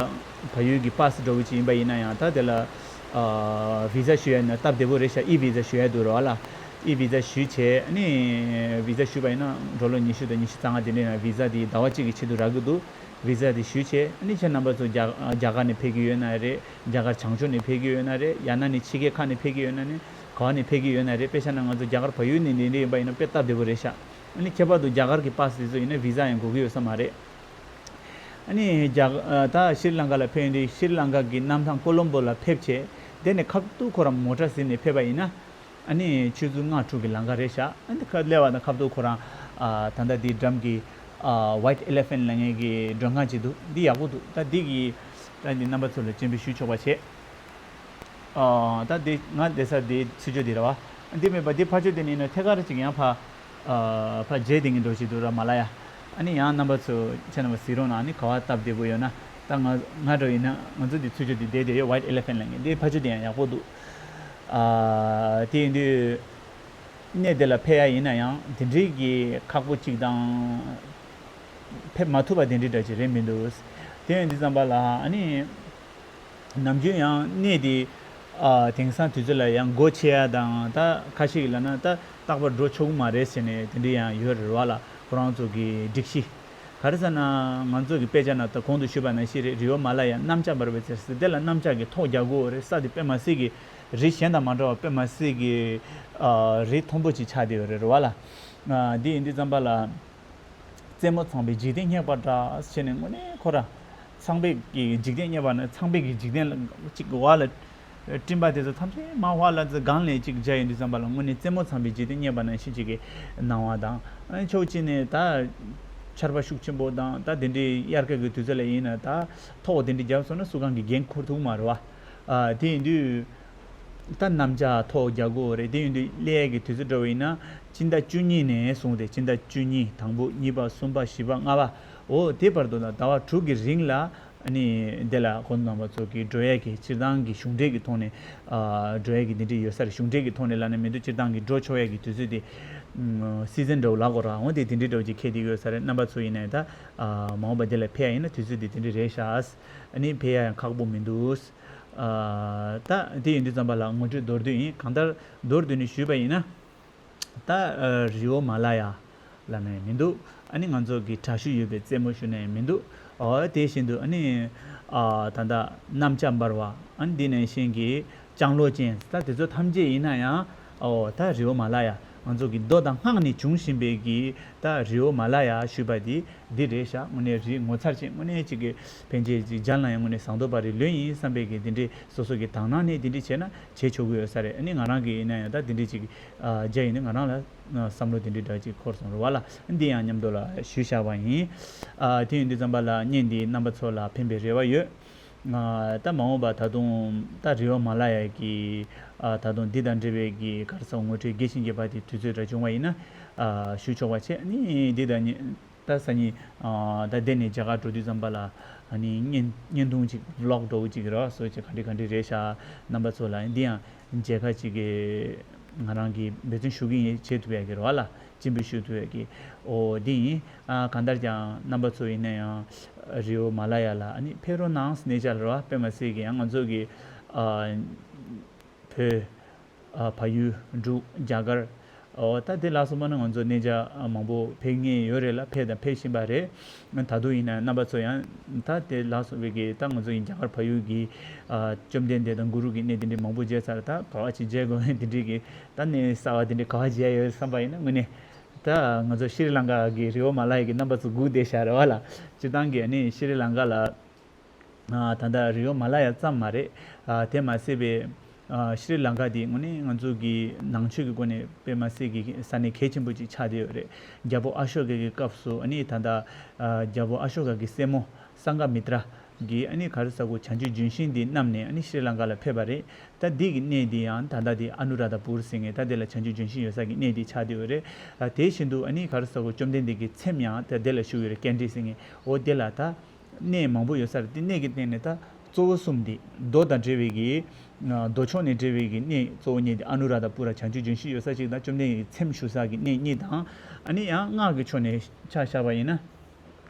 བལ་ཡུལ་གྱི་པཱ་སི་འདྲ་བོ་ཅིག་ཡིན་པ་ཡིན་ན་ཡང་། ད་དེ་ལ་ཨ་བི་ཟ་ཞུ་ཡ་ཡིན་ན་སྟབས་བདེ་པོ་རེད་ཤག་ཨི་བི་ཟ་ཞུ་ཡ་འདུག་རེད་བ་ལ། ཨི་བི་ཟ་ཞུས་བྱས། ཨ་ནི་བི་ཟ་ཞུས་པ་ཡིན་ན་འགྲོ་ལོ་ཉི་ཤུ་དང་ཉི་ཤུ་རྩ་ལྔ་དེ་འདྲས་ན་བི་ཟ་དེ་ཟླ་བ་གཅིག་གི་ཆེད་དུ་རག་གི་འདུག་བི་ཟ་དེ་ཞུས་བྱས། ཨ་ནི་ཁྱེད་རྣམ་པ་ཚོ་རྒྱ་རྒྱ་གར་ནས་ཕེབས་ཀྱི་ཡོད་ན་རེད། རྒྱ་གར་བྱང་ཕྱོགས་ནས་ཕེབས་ཀྱི་ཡོད་ན་རེད། ཡང་ན་ནི་ཕྱི་རྒྱལ་ཁག་ནས་ཕེབས་ཀྱི་ཡོད་ན་ནི། ག་བ་ནས་ཕེབས་ཀྱི་ཡོད་ན་རེད། དཔེ་བཞག་ན་ང་ཚོ་རྒྱ་གར་བལ་ཡུལ་ནས་འདི་འདྲ་ཡིན་པ་ཡིན་ན་དཔེ་སྟབས་བདེ་པོ་རེད་ཤག་ཨ་ནི་ཁྱད་པར་དུ་རྒྱ་གར་གྱི་པཱ་སི་དེ་ཚོ་ཡིན་ན་བི་ཟ་ཡང་དགོས་ཀྱི་ཡོད་ས་མ་རེད། ཨ་ནི་རྒྱ་ད་ཤྲི་ལང་ཀ་ལ་ཕེབས་ཡོང་དུས་ཤྲི་ལང་ཀ་གི་གནམ་ཐང་ཀོ་ལོམ་བོ་ལ་ཕེབས་བྱས། དེ་ནས་ཁ་ཐུག་ཁོ་རང་མོ་ཊ་ཟིན་ནས་ཕེབས་པ་ཡིན་ན། ཨ་ནི་ཆུ་ཚོད་ལྔ་དྲུག་གི་ལམ་ཁ་རེད་ཤག་ཨ་ནི་ཁ་སླེབས་པ་དང་ཁ་ཐུག་ཁོ་རང་ཨ་ད་ལྟ་འདི་འགྲམ་གྱི་ཨ་White Elephant ལབ་མཁན་གྱི་མགྲོན་ཁང་ཅིག་འདུག་འདི་ཡག་པོ་འདུག་ད་འདི་གི་ད་འདི་རྣམ་པ་ཚོ་ལ་སྤྱན་འབུལ་ཞུ་ཆོག་པ་བྱས། ཨ་ད་འདི་ང་བསྡད་ས་འདི་ཚུར་ཕྱོགས་འདི་རེད་བ། འདི་མེད་པ་འདི་ཕར་ཕྱོགས་འདི་ནས་ཡིན་ན་ཐད་ཀར་ཅིག་ཡང་ཕ་ ཨ་ཕ་རྗེས་དེ་ངས་འགྲོ་བཞིན་འདུག་ར་མ་ལ་ཡ། ཨ་ནི་ཡང་རྣམ་པ་ཚོ་ཁྱེད་རྣམ་པ་གཟིགས་རོགས་གནང་། ཨ་ནི་ག་བ་སྟབས་བདེ་པོ་ཡོད་ན། ད་ང་ང་འདྲ་ཡིན་ན་ང་ཚོ་འདི་ཚུར་ཕྱོགས་འདི་བསྡད་དེ་ཡོད། White Elephant ལ་ངས་འདི་ཕ་ཆུ་དེ་ཡང་ཡག་པོ་འདུག་ཨ་དེ་ཡིན་དུས་གནས་དེ་ལ་ཕེབས་ཡ་ཡིན་ན་ཡང་དེ་འདྲའི་གི་ཁག་པོ་གཅིག་དང་། ཕེབས་མ་ཐུབ་པ་དེ་འདྲའི་འདྲ་ཅིག་རེད་མི་འདུག་དེ་ཡིན་དུས་ཙམ་པ་ལ་ཨ་ནི། ནམ་རྒྱུན་ཡང་གནས་དེ་ཨ་དེང་སང་དུས་ཚོད་ལ་ཡང་སྒོ་ཕྱེ་ཡ་དང་། ད་ཁ་ཤས་ཀྱིས་ལབ་ན་ད་རྟག་པར་འགྲོ་ཆོག་གི་མ་རེད་ཟེར་ནས་དེ་འདྲ་ཡང་ཡོད་རེད་བ་ལ། ཁོ་རང་ཚོ་གི་སྒྲིག་གཞི་ག་རེ་ཟེར་ན། ང་ཚོ་གི་དཔེ་ཆ་ནང་ད་གོང་དུ་ཞུས་པ་ནང་བཞིན་རེད། རི་བོ་མ་ལ་ཡ་གནམ་ལྕགས་འབར་བའི་རྩེར་ཟེར། དེ་ལ་གནམ་ལྕགས་ཀྱི་ཐོག་རྒྱག་དགོས་རེད། ས་དེ་དཔེ་མ་སྲིད་ཀྱི་རི་གཞན་དང་མ་འདྲ་བ་དཔེ་མ་སྲིད་ཀྱི་ཨ་རི་མཐོན་པོ་ཅིག་ཆགས་བསྡད་ཡོད་རེད་རེད་བ་ལ། ཨ་འདི་ཡིན་དུས་ཙམ་པ་ལ། རྩེད་མོ་ཚང་བའི་འཇིག་རྟེན་རྙེད་པ་འདྲ་བྱས་ནས་དངོས་གནས་ཁོ་ར་ཚངས་པའི་གི་འཇིག་རྟེན་རྙེད་པ་ནི་ཚངས་པའི་གི་འཇིག་རྟེན་ལ་གཅིག་བ་ལ་སྤྲིན་པ་དེ་ཚོ་ཐམས་ཅད་མ་བ་ལ་ཚེ་གང་ལས་གཅིག་མཇལ་ཡོང་དུས་ཙམ་པ་ལ་དངོས་གནས་རྩེད་མོ་ཚང་བའི་འཇིག་རྟེན་རྙེད་པ་ནང་བཞིན་གཅིག་གི་སྣང་བ་དང་། ཨ་ཕྱོགས་གཅིག་ནས་ད་ཆར་པ་ཤུགས་ཆེན་པོ་དང་། ད་དེ་འདྲའི་དབྱར་ཁ་གི་དུས་ཚོད་ལ་ཡིན་ན་ད་ཐོག་དེ་འདྲའི་བརྒྱབ་སོང་ན་སུ་གང་གི་འགན་འཁུར་ཐུབ་མ་རེད་བ། ཨ་དེ་ཡིན་དུས། ད་གནམ་ལྕགས་ཐོག་རྒྱག་དགོས་རེད། དེ་ཡིན་དུས་སླེབས་ཡས་ཀྱི་དུས་ཚོད་འགྲོ་བ་ཡིན་ན་སྤྱི་ཟླ་བཅུ་གཉིས་ནས་བཟུང་སྟེ་སྤྱི་ཟླ་བཅུ་གཉིས་དང་པོ་གཉིས་པ་གསུམ་པ་བཞི་པ་ལྔ་པ། འོ་དེ་བར་དུ་ལ་ཟླ་བ་དྲུག་གི་རིང་ལ་ཨ་ནི་དེ་ལ་ཁོང་རྣམ་པ་ཚོ་གི་འགྲོ་ཡས་ཀྱི་སྤྱིར་བཏང་གི་གཞུང་འབྲེལ་གྱི་ཐོག་ནས་ཨ་འགྲོ་ཡས་ཀྱི་འདི་འདྲ་ཡོད་ས་རེད། གཞུང་འབྲེལ་གྱི་ཐོག་ནས་ལབ་ན་མི་འདུག་སྤྱིར་བཏང་གི་འགྲོ་ཆོག་ཡས་ཀྱི་དུས་ཚོད་དེ་སི་ཛན་འདྲ་བོ་ལབ་དགོས་ར། འོ་དེ་དེ་འདྲ་འདྲ་བོ་ཅིག་འཁེལ་བསྡད་ཡོད་ས་རེད། རྣམ་པ་ཚོ་ཡིན་ནའི་ད་ཨ་མ་འོངས་པ་དེ་ལ་ཕེབས་ཡ་ཡིན་ན་དུས་ཚོད་དེ་དེ་འདྲ་རེད་ཤག་ཨ་ནི་ཕེབས་ཡ་ཡང་ཁག་པོ་མི་འདུག་ཨ་ད་དེ་ཡིན་དུས་ཙམ་པ་ལ་ངོ་སྤྲོད་མདོར་བསྡུས་ཡིན། གང་ལྟར་མདོར་བསྡུས་ནས་ཞུས་པ་ཡིན་ན། ད་ཨ་རི་བོ་མ་ལ་ཡ་ལབ་ནས་མི་འདུག་ཨ་ནི་ང་ཚོ་གི་དྲག་ཤུགས་ཡོད་པའི་རྩེད་མོ་ཞུ་ནས་མི་འདུག་ཨོ་དེ་བཞིན་དུ་ཨ་ནི་ཨ་ད་ལྟ་གནམ་ལྕགས་འབར་བ། ཨ་ནི་འདི་ནང་བཞིན་གྱི་ལྕང་ལོ་ཅན། ད་དེ་ཚོ་ཐམས་ཅད་ཡིན་ན་ཡང་ཨོ་ད་རི་བོ་མ་ལ་ཡ་ང་ཚོ་གི་མདོ་དང་སྔགས་ནས་བྱུང་བཞིན་པའི་གི་ད་རི་བོ་མ་ལ་ཡ་ཞུས་པ་འདི། འདི་རེད་ཤག་དངོས་གནས་རི་ངོ་མཚར་ཅན། དངོས་གནས་ཅིག་གི་ཕན་ཆད་ཅིག་མཇལ་ན་ཡང་དངོས་གནས་ཟངས་མདོག་དཔལ་རི་ལོས་ཡིན་བསམ་པའི་གི་འདི་འདྲའི་སོ་སོ་གི་དག་སྣང་ནས་འདི་འདྲ་བྱས་ན་བྱེད་ཆོག་གི་ཡོད་ས་རེད། ཨ་ནི་ང་རང་གི་ཡིན་ན་ཡང་ད་འདི་འདྲའི་ཅིག་ཨ་མཇལ་ཡིན་ན་ང་རང་ལ་བསམ་བློ་འདི་འདྲའི་འདྲ་ཅིག་འཁོར་སོང་རེད་བ་ལ། འདི་ཡང་མཉམ་དུ་ལ་ཞུས་བཞག་པ་ཡིན། ཨ་དེ་ཡིན་དུས་ཙམ་པ་ལ་བརྙན་འདི་རྣམ་པ་ཚོ་ལ་ཕན་པའི་རེ་བ་ཡོད། ཨ་ད་མ་འོངས་པ་ད་དུང་ད་རི་བོ་མ་ལ་ཡ་གི་ཨ་ད་དུང་འདི་དང་འབྲེལ་བའི་གི་ག་རེ་ཟེར་ངོ་སྤྲོད་རྒྱས་ཤིང་རྒྱས་པ་དེ་དུས་ཚོད་ར་བྱུང་བ་ཡིན་ན་ཨ་ཞུ་ཆོག་པ་བྱས། ཨ་ནི་འདི་དང་ནི། ད་སང་ཉིན་ཨ་ད་འདི་ནས་རྒྱ་གར་འགྲོ་དུས་ཙམ་པ་ལ་ཨ་ནི་བརྙན་བརྙན་ཐུང་ཅིག་བི་ལོག་འདྲ་བོ་ཅིག་ར་སོ་ཅིག་ག་འདྲ་ག་འདྲ་རེད་ཤག་རྣམ་པ་ཚོ་ལ་འདི་ཡང་མཇལ་ཁ་ཅིག་གི་ང་རང་གིས་འབད་བརྩོན་ཞུ་གི་ཡིན། བྱེད་ཐུབ་ཡ་གི་རེད་བ་ལ། སྤྱན་འབུལ་ཞུ་ཐུབ་ཡ་གི། ཨོ་འདི་ཡིན། ཨ་གང་ལྟར་ཀྱང་རྣམ་པ་ཚོ་ཡིན་ན་ཡང་རི་བོ་མ་ལ་ཡ་ལ་ཨ་ནི་ཕེབས་རོགས་གནང་ཟེར་ནས་བཅར་རེད་བ། དཔེ་མ་སྲིད་ཀྱི་ཡང་ང་ཚོ་གི་ཨ། བོད། ཨ་བལ་ཡུལ། འབྲུག་རྒྱ་གར། ཨོ་ད་དེ་ལ་སོགས་པ་ནི་ང་ཚོ་གནས་མཇལ་མང་པོ་ཕེབས་མཁན་ཡོད་རེད་ལ། ཕེབས་དང་ཕེབས་བཞིན་པ་རེད། ད་དུང་ཡིན་ན་རྣམ་པ་ཚོ་ཡང་ད་དེ་ལ་སོགས་པའི་གི་ད་ང་ཚོ་ཡིན་རྒྱ་གར་བལ་ཡུལ་གྱི་ཨ་བཅོམ་ལྡན་འདས་དང་གུ་རུ་གི་གནས་དེ་འདྲའི་མང་པོ་མཇལ་ཚར། ད་ག་བ་ཅིག་མཇལ་དགོས་མིན་དེ་འདྲའི་གི་ད་གནས་གསར་བ་དེ་འདྲའི་ག་བ་མཇལ་ཡོད་བསམ་པ་ཡིན་ན་དངོས་གནས་ད་ང་ཚོ་ཤྲི་ལང་ཀ་གི་རི་བོ་མ་ལ་ཡ་གི་རྣམ་པ་ཚོ་སྒུག་བསྡད་ཤག་རེད་བ་ལ། སྤྱིར་བཏང་གི་ཨ་ནི་ཤྲི་ལང་ཀ་ལ། ཨ་ད་ལྟ་རི་བོ་མ་ལ་ཡ་ཙམ་མ་རེད། ཨ་དེ་མ་ཟད་པའི་ཨ་ཤྲི་ལང་ཀ་དེ་དངོས་གནས་ང་ཚོ་གི་ནང་ཆོས་ཀྱི་སྒོ་ནས་དཔེ་མ་སྲིད་ཀྱི་ས་གནས་གལ་ཆེན་པོ་ཅིག་ཆགས་བསྡད་ཡོད་རེད། རྒྱལ་པོ་ཨ་ཤོ་ཀ་གི་སྐབས་སུ་ཨ་ནི་ད་ལྟ་ཨ་རྒྱལ་པོ་ཨ་ཤོ་ཀ་གི་སྲས་མོ་སངྒ་མི་ཏྲ་གིས་ཨ་ནི་ག་རེ་ཟེར་དགོས། བྱང་ཆུབ་ལྗོན་ཤིང་འདི་བསྣམས་ནས་ཨ་ནི་ཤྲི་ལང་ཀ་ལ་ཕེབས་པ་རེད། ད་འདི་གི་གནས་འདི་ཡང་ད་ལྟ་འདི་ཨ་ནུ་ར་དྷ་པུར་ཟེར་མཁན་ད་དེ་ལ་བྱང་ཆུབ་ལྗོན་ཤིང་ཡོད་ས་གི་གནས་འདི་ཆགས་བསྡད་ཡོད་རེད། ཨ་དེ་བཞིན་དུ་ཨ་ནི་ག་རེ་ཟེར་དགོས། བཅོམ་ལྡན་འདས་ཀྱི་ཚེམས་ཡང་ད་དེ་ལ་བཞུགས་ཡོད་རེད། ཀན་ཌི་ཟེར་མཁན། འོ་དེ་ལ་ད། གནས་མང་པོ་ཡོད་ས་རེད། དེ་གནས་ཀྱི་སྟེང་ནས་ད་གཙོ་བོ་གསུམ་དེ་མདོ་དང་འབྲེལ་བའི་གི་མདོ་ཕྱོགས་ནས་འབྲེལ་བའི་གི་གནས་གཙོ་བོ་གཉིས་དེ་ཨ་ནུ་ར་དྷ་པུ་ར་བྱང་ཆུབ་ལྗོན་ཤིང་ཡོད་ས་གཅིག་དང་བཅོམ་ལྡན་འདས་ཚེམས་བཞུགས་ས་གི་གནས་གཉིས་དང་། ཨ་ནི་ཡང་སྔགས་ཀྱི་ཕྱོགས་ནས་ཆ་བཞག་པ་ཡིན་ན།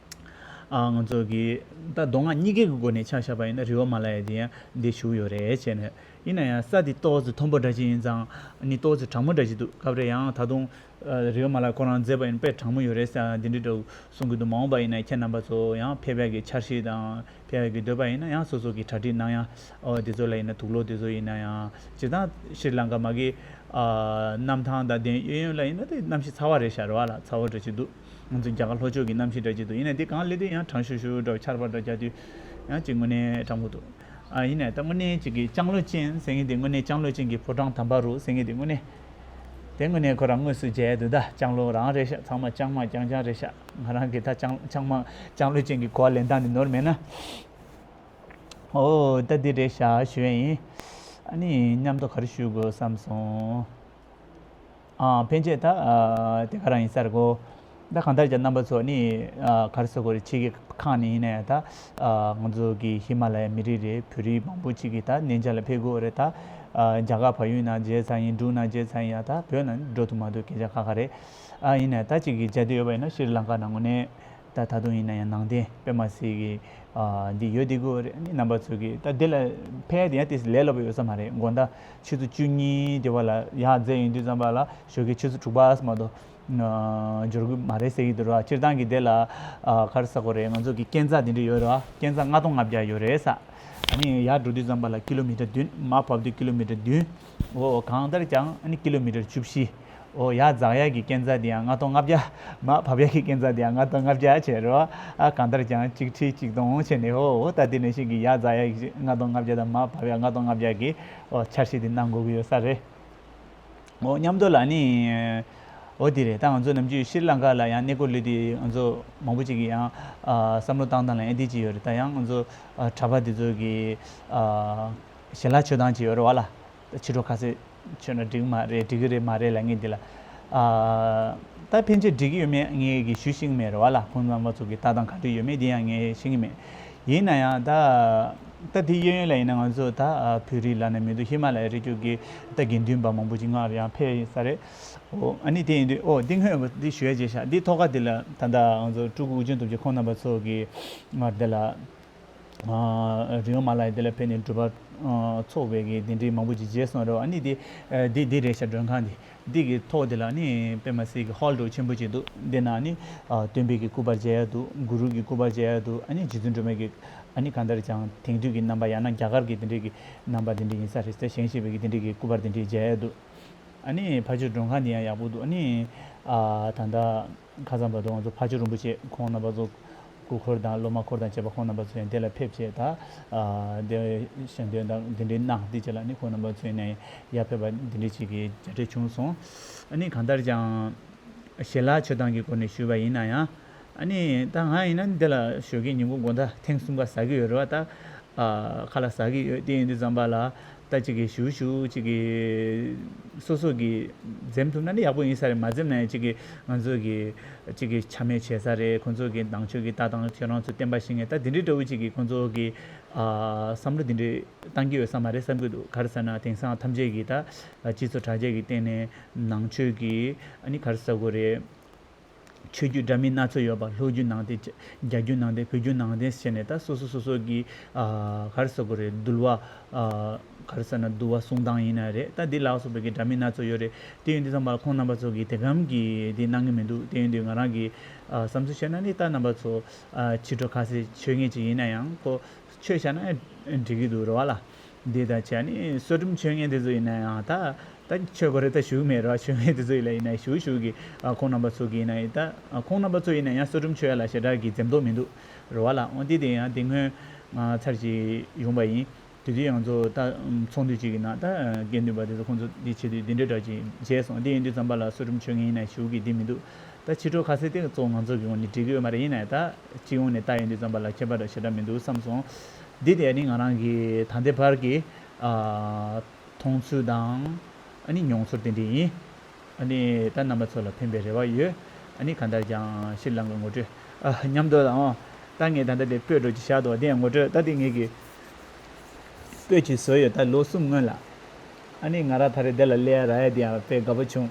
ཨ་ང་ཚོ་གི་ད་མདོ་སྔགས་གཉིས་ཀའི་གི་སྒོ་ནས་ཆ་བཞག་པ་ཡིན་ན་རི་བོ་མ་ལ་ཡ་དེ་ཡང་འདི་བཞུགས་ཡོད་རེད་བྱས་ནས། ཡིན་ན་ཡང་ས་དེ་ཏོག་ཙམ་མཐོན་པོ་འདྲ་ཅིག་ཡིན་ཙང་ཨ་ནི་ཏོག་ཙམ་གྲང་མོ་འདྲ་ཅིག་འདུག་སྐབས་རེ་ཡང་ད་དུང་། རི་བོ་མ་ལ་ཁོ་རང་མཛེས་པ་ཡིན་དཔེ་གྲང་མོ་ཡོད་རེད་ཟེར་འདི་འདྲའི་འདྲ་བོ་གསུང་གི་འདུག་མ་འོངས་པ་ཡིན་ན་ཁྱེད་རྣམ་པ་ཚོ་ཡང་ཕེབས་ཡག་གི་འཆར་གཞི་དང་ཕེབས་ཡག་གི་འདོད་པ་ཡིན་ན་ཡང་སོ་སོ་གི་གྲ་སྒྲིག་གནང་ཡག་ཨོ་དེ་ཚོ་ལ་ཡིན་ན་དུག་ལོག་དེ་ཚོ་ཡིན་ན་ཡང་། སྤྱིར་བཏང་ཤྲི་ལང་ཀ་མ་གི་ཨ་གནམ་ཐང་དང་དེ་གཡས་གཡོན་ལ་ཡིན་ན་དེ་གནམ་གཤིས་ཚ་བ་རེད་ཤག་རེད་བ་ལ། ཚ་བ་འདྲ་ཅིག་འདུག་ང་ཚོ་རྒྱ་གར་ལྷོ་ཕྱོགས་ཀྱི་གནམ་གཤིས་འདྲ་ཅིག་འདུག་ཡིན་ན་དེ་གང་སླེབས་དུས་ཡང་གྲང་ཤུར་ཤུར་འདྲ་བོ་ཆར་པ་འདྲ་རྒྱག་དུས་ཡང་ཅིག་དངོས་གནས་གྲང་མོ་འདུག་ཨ་ཡིན་ནའི་ད་དངོས་གནས་ཅིག་གི་ལྕང་ལོ་ཅན་ཟེར་མཁན་དེ་དངོས་གནས་ལྕང་ལོ་ཅན་གྱི་ཕོ་བྲང་དམ་པ་རུ་ཟེར་མཁན་དེ་དངོས་གནས། དེ་དངོས་གནས་ཁོ་རང་དངོས་སུ་མཇལ་ཡ་འདུག་ད་ལྕང་ལོ་རང་རེད་ཤག་ཚང་མ་ལྕང་མ་ལྕང་ལྕང་རེད་ཤག་ང་རང་གི་ད་ལྕང་ལྕང་མ་ལྕང་ལོ་ཅན་གྱི་གོ་བ་ལེན་སྟངས་དེ་ནོར་མེད་ན། ཨོ་ད་འདི་རེད་ཤག་ཞུ་ཡ་ཡིན། ཨ་ནི་མཉམ་དུ་ག་རེ་ཞུ་དགོས་བསམ་སོང་། ཨ་ཕན་ཆད་ད་ཨ་དེ་ག་རང་ཡིན་ས་རེད་གོ། ད་གང་ལྟར་ཀྱང་རྣམ་པ་ཚོ་ནི་ཨ་ག་རེ་ཟེར་དགོས་རེད། ཕྱི་རྒྱལ་ཁག་ནས་ཡིན་ན་ཡང་ད་ཨ་ང་ཚོ་གི་ཧི་མ་ལ་ཡའི་མི་རིགས་རེད། བོད་རིགས་མང་པོ་ཅིག་གིས་ད་གནས་མཇལ་ལ་ཕེབས་དགོས་རེད། ད་ཨ་རྒྱ་གར་བལ་ཡུལ་ནང་མཇལ་ཚར་ཡིན། འབྲུག་ནང་མཇལ་ཚར་ཡིན། ཡང་ད་བོད་ནང་འགྲོ་ཐུབ་མ་ཐུབ་སྐད་ཆ་ཁ་ཁ་རེད། ཨ་ཡིན་ན་ད་ཅིག་གིས་མཇལ་འདོད་ཡོད་པ་ཡིན་ན་ཤྲི་ལང་ཀ་ནང་དངོས་གནས་ད་ད་དུང་ཡིན་ན་ཡང་ནང་བསྟན་དཔེ་མ་སྲིད་ཀྱི་ཨ་འདི་ཡོད་བསྡད་ཀྱི་ཡོད་རེད། ཨ་ནི་རྣམ་པ་ཚོ་གིས་ད་འདི་ལ་ཕེབས་ཡ་དེ་ཡང་ཏོག་ཙམ་ལས་སླ་པོ་ཡོད་ས་མ་རེད། དགོང་དག་ཆུ་ཚོད་བཅུ་གཉིས་དེ་བ་ལ་ཡར་འཛེགས་ཡོང་དུས་ཙམ་པ་ལ་ཞོགས་ཀའི་ཆུ་ཚོད་དྲུག་པ་ཙམ་མ་གཏོགས་ཨ་འབྱོར་གྱི་མ་རེད་ཟེར་གྱི་འདུག་ར། སྤྱིར་བཏང་གི་དེ་ལ་ཨ་ག་རེ་ཟེར་དགོས་རེད། ང་ཚོ་གི་སྐས་འཛེག་དེ་འདྲ་ཡོད་རེད་བ། སྐས་འཛེག་ལྔ་སྟོང་ལྔ་བརྒྱ་ཡོད་རེད་ས། ཨ་ནི་ཡར་འགྲོ་དུས་ཙམ་པ་ལ་ཀི་ལོ་མི་ཊར་བདུན། མར་བབས་དུས་ཀི་ལོ་མི་ཊར་བདུན། འོ་གང་ལྟར་ཀྱང་ཨ་ནི་ཀི་ལོ་མི་ཊར་བཅུ་བཞི། འོ་ཡར་འཛེག་ཡག་གི་སྐས་འཛེག་དེ་ཡང་ལྔ་སྟོང་ལྔ་བརྒྱ། མར་བབས་ཡག་གི་སྐས་འཛེག་དེ་ཡང་ལྔ་སྟོང་ལྔ་བརྒྱ་བྱས་རེད་བ། ཨ་གང་ལྟར་ཀྱང་གཅིག་ཁྲི་གཅིག་སྟོང་བྱས་ནས། འོ་འོ་ད་དེ་ནང་བཞིན་གྱི་ཡར་འཛེག་ཡག་གི་ལྔ་སྟོང་ལྔ་བརྒྱ་དང་མར་བབས་ཡག་ལྔ་སྟོང་ལྔ་བརྒྱ་གི་འོ་འཆར་གཞི་དེ་གནང་དགོས་ཀྱི་ཡོད་ས་རེད། འོ་མཉམ་དུ་ལ་ནི། འོ་དེ་རེད། ད་ང་ཚོ་ནམ་རྒྱུན་ཤྲི་ལང་ཀ་ལ་ཡང་གནས་སྐོར་སླེབས་དུས་ང་ཚོ་མང་པོ་ཅིག་གིས་ཡང་ཨ་བསམ་བློ་བཏང་སྟངས་ལ་ཡང་འདི་ཅིག་ཡོད་རེད། ད་ཡང་ང་ཚོ་ཨ་གྲྭ་པ་འདི་ཚོ་གིས་ཨ་ཞལ་ལག་མཆོད་སྟངས་ཅིག་ཡོད་རེད་བ་ལ། ད་ཕྱི་དྲོ་ཁ་ཟས་མཆོད་ན་འགྲིག་མ་རེད། འགྲིག་གི་རེད་མ་རེད་ལབ་མཁན་འདི་ལ། ཨ་ད་ཕན་ཆད་འགྲིག་གི་ཡོད་མེད་ངས་གི་ཞུ་ཤེས་ཀྱི་མེད་རེད་བ་ལ། ཁོང་རྣམ་པ་ཚོ་གི་ལྟ་སྟངས་ག་འདྲ་ཡོད་མེད་འདི་ཡང་ངས་ཤེས་ཀྱི་མེད། ཡིན་ན་ཡང་ད་ད་དེ་གཡས་གཡོན་ལ་ཡིན་ན་ང་ཚོ་ད་ཨ་བོད་རིགས་ལབ་ན་མི་འདུག་ཧི་མ་ལ་ཡའི་རི་རྒྱུད་ཀྱི་ད་དགེ་འདུན་པ་མང་པོ་ཅིག་སྔར་ཡང་ཕེབས་ཡིན་ས་རེད། འོ་ཨ་ནི་དེ་ཡིན་དུས་འོ་འདི་སྔོན་འདི་ཞུ་ཡ་བྱས་ཤག་འདི་ཐོག་ཁ་འདི་ལ་ད་ལྟ་ང་ཚོ་སྤྲུལ་སྐུ་ཨོ་རྒྱན་སྟོབས་རྒྱལ་ཁོང་རྣམ་པ་ཚོ་གི་སྔར་འདི་ལ། ཨ་རི་བོ་མ་ལ་ཡ་དེ་ལ་ཕེབས་ནས་སྒྲུབ་པ་ཨ་འཚོགས་པའི་གི་དེ་འདྲའི་མང་པོ་ཅིག་མཇལ་སོང་རེད་བ། ཨ་ནི་དེ་ཨ་དེ་དེ་རེད་ཤག་མགྲོན་ཁང་དེ། འདི་གི་ཐོག་དེ་ལ་ནི་དཔེ་མ་སྲིད་ཀྱི་ཧོལ་འདྲ་བོ་ཆེན་པོ་ཅིག་འདུག་འདི་ན་ནི་ཨ་སྟོན་པའི་གི་སྐུ་པར་མཇལ་ཡ་འདུག་གུ་རུ་གི་སྐུ་པར་མཇལ་ཡ་འདུག་ཨ་ནི་རྗེ་བཙུན་སྒྲོལ་མའི་གི་ཨ་ནི་གང་ལྟར་ཀྱང་དེང་དུས་ཀྱི་རྣམ་པ་ཡང་ན་རྒྱ་གར་གྱི་དེ་འདྲའི་གི་རྣམ་པ་དེ་འདྲ་ཡིན་ས་རེད་ཟེར། བཞེངས་བཞེངས་པའི་གི་དེ་འདྲའི་གི་སྐུ་པར་དེ་འདྲ་མཇལ་ཡ་འདུག་ཨ་ནི་ཕར་ཕྱོགས་མགྲོན་ཁང་དེ་ཡང་ཡག་པོ་འདུག་ཨ་ནི་ཨ་ད་ལྟ་ཁ་སང་བར་དུ་ང་ཚོ་ཕ་ཇོ་རིན་པོ་ཆེ་ཁོང་རྣམ་པ་ཚོ་སྐུ་འཁོར་དང་སློབ་མ་འཁོར་དང་བཅས་པ་ཁོང་རྣམ་པ་ཚོ་ཡང་དེ་ལ་ཕེབས་བྱས། ད་ཨ་དེ་ཞལ་འདོན་དང་དེ་འདྲའི་གནང་། དེ་རྗེས་ལ་ནི་ཁོང་རྣམ་པ་ཚོ་ཡང་ཡར་ཕེབས་པ་དེ་འདྲ་ཅིག་གི་མཇལ་འཕྲད་བྱུང་སོང་། ཨ་ནི་གང་ལྟར་ཀྱང་ཞལ་ལག་མཆོད་སྟངས་ཀྱི་སྐོར་ནས་ཞུས་པ་ཡིན་ན་ཡང་། ཨ་ནི་ད་ང་ཡིན་ན་འདི་ལ་ཞོགས་ཀས་ཉིན་གུང་དགོང་དག་ཐེངས་གསུམ་ཀ་ཟ་གི་ཡོད་རེད་བ། ད་ཨ་ཁ་ལག་ཟ་གི་ཡོད། དེ་ཡིན་དུས་ཙམ་པ་ལ་ད་ཅིག་གིས་ཞུ་ཞུ་ཅིག་གིས་སོ་སོ་གིས་འཛེམ་ཐུབ་ན་ནི་ཡག་པོ་ཡིན་ས་རེད། མ་འཛེམ་ན་ཡང་ཅིག་གིས་ང་ཚོ་གིས་ཅིག་གིས་ཆ་མེད་བྱེད་ས་རེད། ཁོང་ཚོ་གིས་ནང་ཆོས་ཀྱི་ལྟ་སྟངས་ཁྱོད་རང་ཚོ་བསྟན་པ་ཤེས་མཁན་ད་འདི་འདྲའི་འདྲ་བོ་ཅིག་གིས་ཁོང་ཚོ་གིས་ཨ་བསམ་བློ་འདི་འདྲའི་བཏང་གི་ཡོད་ས་མ་རེད་བསམ་གྱི་འདུག་ག་རེ་ཟེར་ན་དེང་སང་ཐམས་ཅད་ཀྱིས་ད་སྤྱི་ཚོགས་དྲ་རྒྱ་གི་སྟེང་ནས་ནང་ཆོས་ཀྱི་ཨ་ནི་ག་རེ་ཟེར་དགོས་རེད། ཆོས་བརྒྱུད་འདྲ་མིན་སྣ་ཚོགས་ཡོད་པ། ལྷོ་བརྒྱུད་ནང་བསྟན། རྒྱ་བརྒྱུད་ནང་བསྟན། བོད་བརྒྱུད་ནང་བསྟན་བྱས་ནས་ད་སོ་སོ་སོ་སོ་གི་ཨ་ག་རེ་ཟེར་དགོས་རེད། འདུལ་བ་ཨ་ག་རེ་ཟེར་ན་འདུལ་བ་གསུང་སྟངས་ཡིན་ན་རེད། ད་འདི་ལ་སོགས་པའི་གི་འདྲ་མིན་སྣ་ཚོགས་ཡོད་རེད། དེ་ཡིན་དུས་ཙམ་པ་ཁོང་རྣམ་པ་ཚོ་གིས་དེ་གམ་གྱི་འདི་གནང་གི་མི་འདུག་དེ་ཡིན་དུས་ང་རང་གི་ཨ་བསམ་ཚུལ་བཤད་ན་ནི་ད་རྣམ་པ་ཚོ་ཨ་ཕྱི་དྲོ་ཁ་ཟས་མཆོད་མཁན་ཅིག་ཡིན་ན་ཡང་ཁོ་མཆོད་བཞག་ན་འགྲིག་གི་འདུག་རེད་བ་ལ། འདི་དང་བྱས་ནི་སོ་བྲུམ་མཆོད་མཁན་དེ་ཚོ་ཡིན་ན་ཡང་ད། ད་ཆོས་གོ་རེ་ད་ཞུ་མེད་ར། ཆོས་ངན་དེ་ཚོ་ཡིན་ལ་ཡིན་ན་ཞུ་ཞུ་གི་ཨ་ཁོང་རྣམ་པ་ཚོ་གི་ཡིན་ན་ཡིན་ད། ཨ་ཁོང་རྣམ་པ་ཚོ་ཡིན་ན་ཡང་སོ་བྲུམ་ཆོས་ཡ་ལ་ཞེ་དྲག་གི་འཛེམ་དོགས་མི་འདུག་རེད་བ་ལ། འོ་དེ་དེ་ཡང་དེ་སྔོན་ང་ཚར་ཅིག་ཡོང་པ་ཡིན། དེ་དུས་ང་ཚོ་ད་ཚོགས་འདུ་ཅིག་གི་ནང་ད་དགེ་འདུན་པ་དེ་ཚོ་ཁོང་ཚོ་འདི་བྱེད་དུས་འདི་འདྲ་འདྲ་ཅིག་བྱས་སོང་། དེ་ཡིན་དུས་ཙམ་པ་ལ་སོ་བྲུམ་མཆོད་མཁན་ཡིན་ན་ཞུ་གི་འདི་མི་འདུག་ད་ཕྱི་དྲོ་ཁ་ཟས་དེ་གཙོ་བོ་ང་ཚོ་གི་ངོས་ནས་འགྲིག་གི་ཡོད་མ་རེད། ཡིན་ན་ཡང་ད་སྤྱི་ཡོངས་ནས་ད་ཡིན་དུས་ཙམ་པ་ལ་ཁྱད་པར་འདྲ་ཞེ་དྲག་མི་འདུག་བསམ་སོང་། འདི་དེ་ནི་ང་རང་གི་ད་ལྟའི་བར་གྱི་ཨ། མཐོང་ཚུལ་དང་། ཨ་ནི་མྱོང་ཚོར་དེ་འདྲ་ཡིན། ཨ་ནི་ད་རྣམ་པ་ཚོ་ལ་ཕན་པའི་རེ་བ་ཡོད། ཨ་ནི་གང་ལྟར་ཀྱང་ཤྲི་ལང་ཀའི་ངོ་སྤྲོད། ཨ་མཉམ་དུ་དང་། ད་ངས་ད་ལྟ་དེ་སྤོས་འགྲོ་ཅིག་བཞག་འདུག་དེ་ཡང་ངོ་སྤྲོད་ད་དེ་ངེད་ཀྱི་སྤོས་ཅིག་བཟོས་ཡོད་ད་ལོ་གསུམ་སྔོན་ལ། ཨ་ནི་ང་རང་ད་རེས་དེ་ལ་སླེབས་ཡ་རག་ཡ་དེ་ཡང་དཔེ་དགའ་པོ་བྱུང་།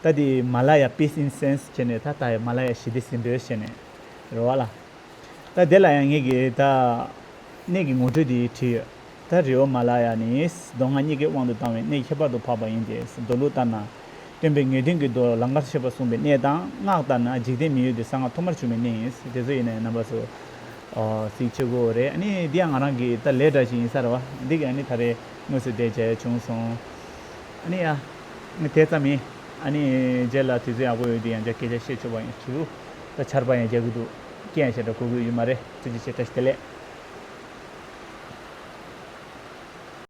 ད་དེ་མ་ལ་ཡ་Peace in Sense་བྱས་ནས་ད་ད་ཡ་མ་ལ་ཡ་ཞི་བདེ་ཟིན་འདོད་བྱས་ནས་རེད་བ་ལ། ད་དེ་ལ་ཡང་ངེད་ཀྱིས་ད་གནས་ཀྱི་ངོ་སྤྲོད་དེ་བྲིས་ཡོད། ད་རི་བོ་མ་ལ་ཡ་ནི་མདོ་སྔགས་གཉིས་ཀའི་དབང་དུ་བཏང་བའི་གནས་ཁྱད་པར་དུ་འཕགས་པ་ཡིན་ཏེ། མདོ་ལུགས་ལྟར་ན་སྟོན་པའི་ངེས་དོན་གྱི་མདོ་ལང་ཀར་གཤེགས་པ་གསུངས་པའི་གནས་དང་། སྔགས་ལྟར་ན་འཇིག་རྟེན་མི་ཡུལ་དུ་གསང་སྔགས་ཐོག་མར་བྱུང་བའི་གནས་ཡིན། དེ་ཚོ་ཡིན་ནའི་རྣམ་པ་ཚོ་གཟིགས་ཆོག་གི་རེད། ཨ་ནི་འདི་ཡང་ང་རང་གི་ད་ལས་འདྲ་ཞིག་ཡིན་ས་རེད་བ། འདི་གི་ཨ་ནི་ད་རེས་དངོས་སུ་བསྡད་བྱས་བྱུང་སོང་། ཨ་ནི་ཡ། དེ་ཙམ་ཡིན། ཨ་ནི་རྗེས་ལ་དུས་ཚོད་ཡག་པོ་ཡོད་དུས་ཡང་བསྐྱར་སྐད་ཆ་བཤད་ཆོག་པ་ཡིན་ཞུ། ད་ཆར་པ་ཡང་རྒྱག་གི་འདུག་རྐྱེན་ཞེ་དྲག་གོ་གི་ཡོད་མ་རེད། ཐུགས་རྗེ་ཆེ། བཀྲ་ཤིས་བདེ་ལེགས།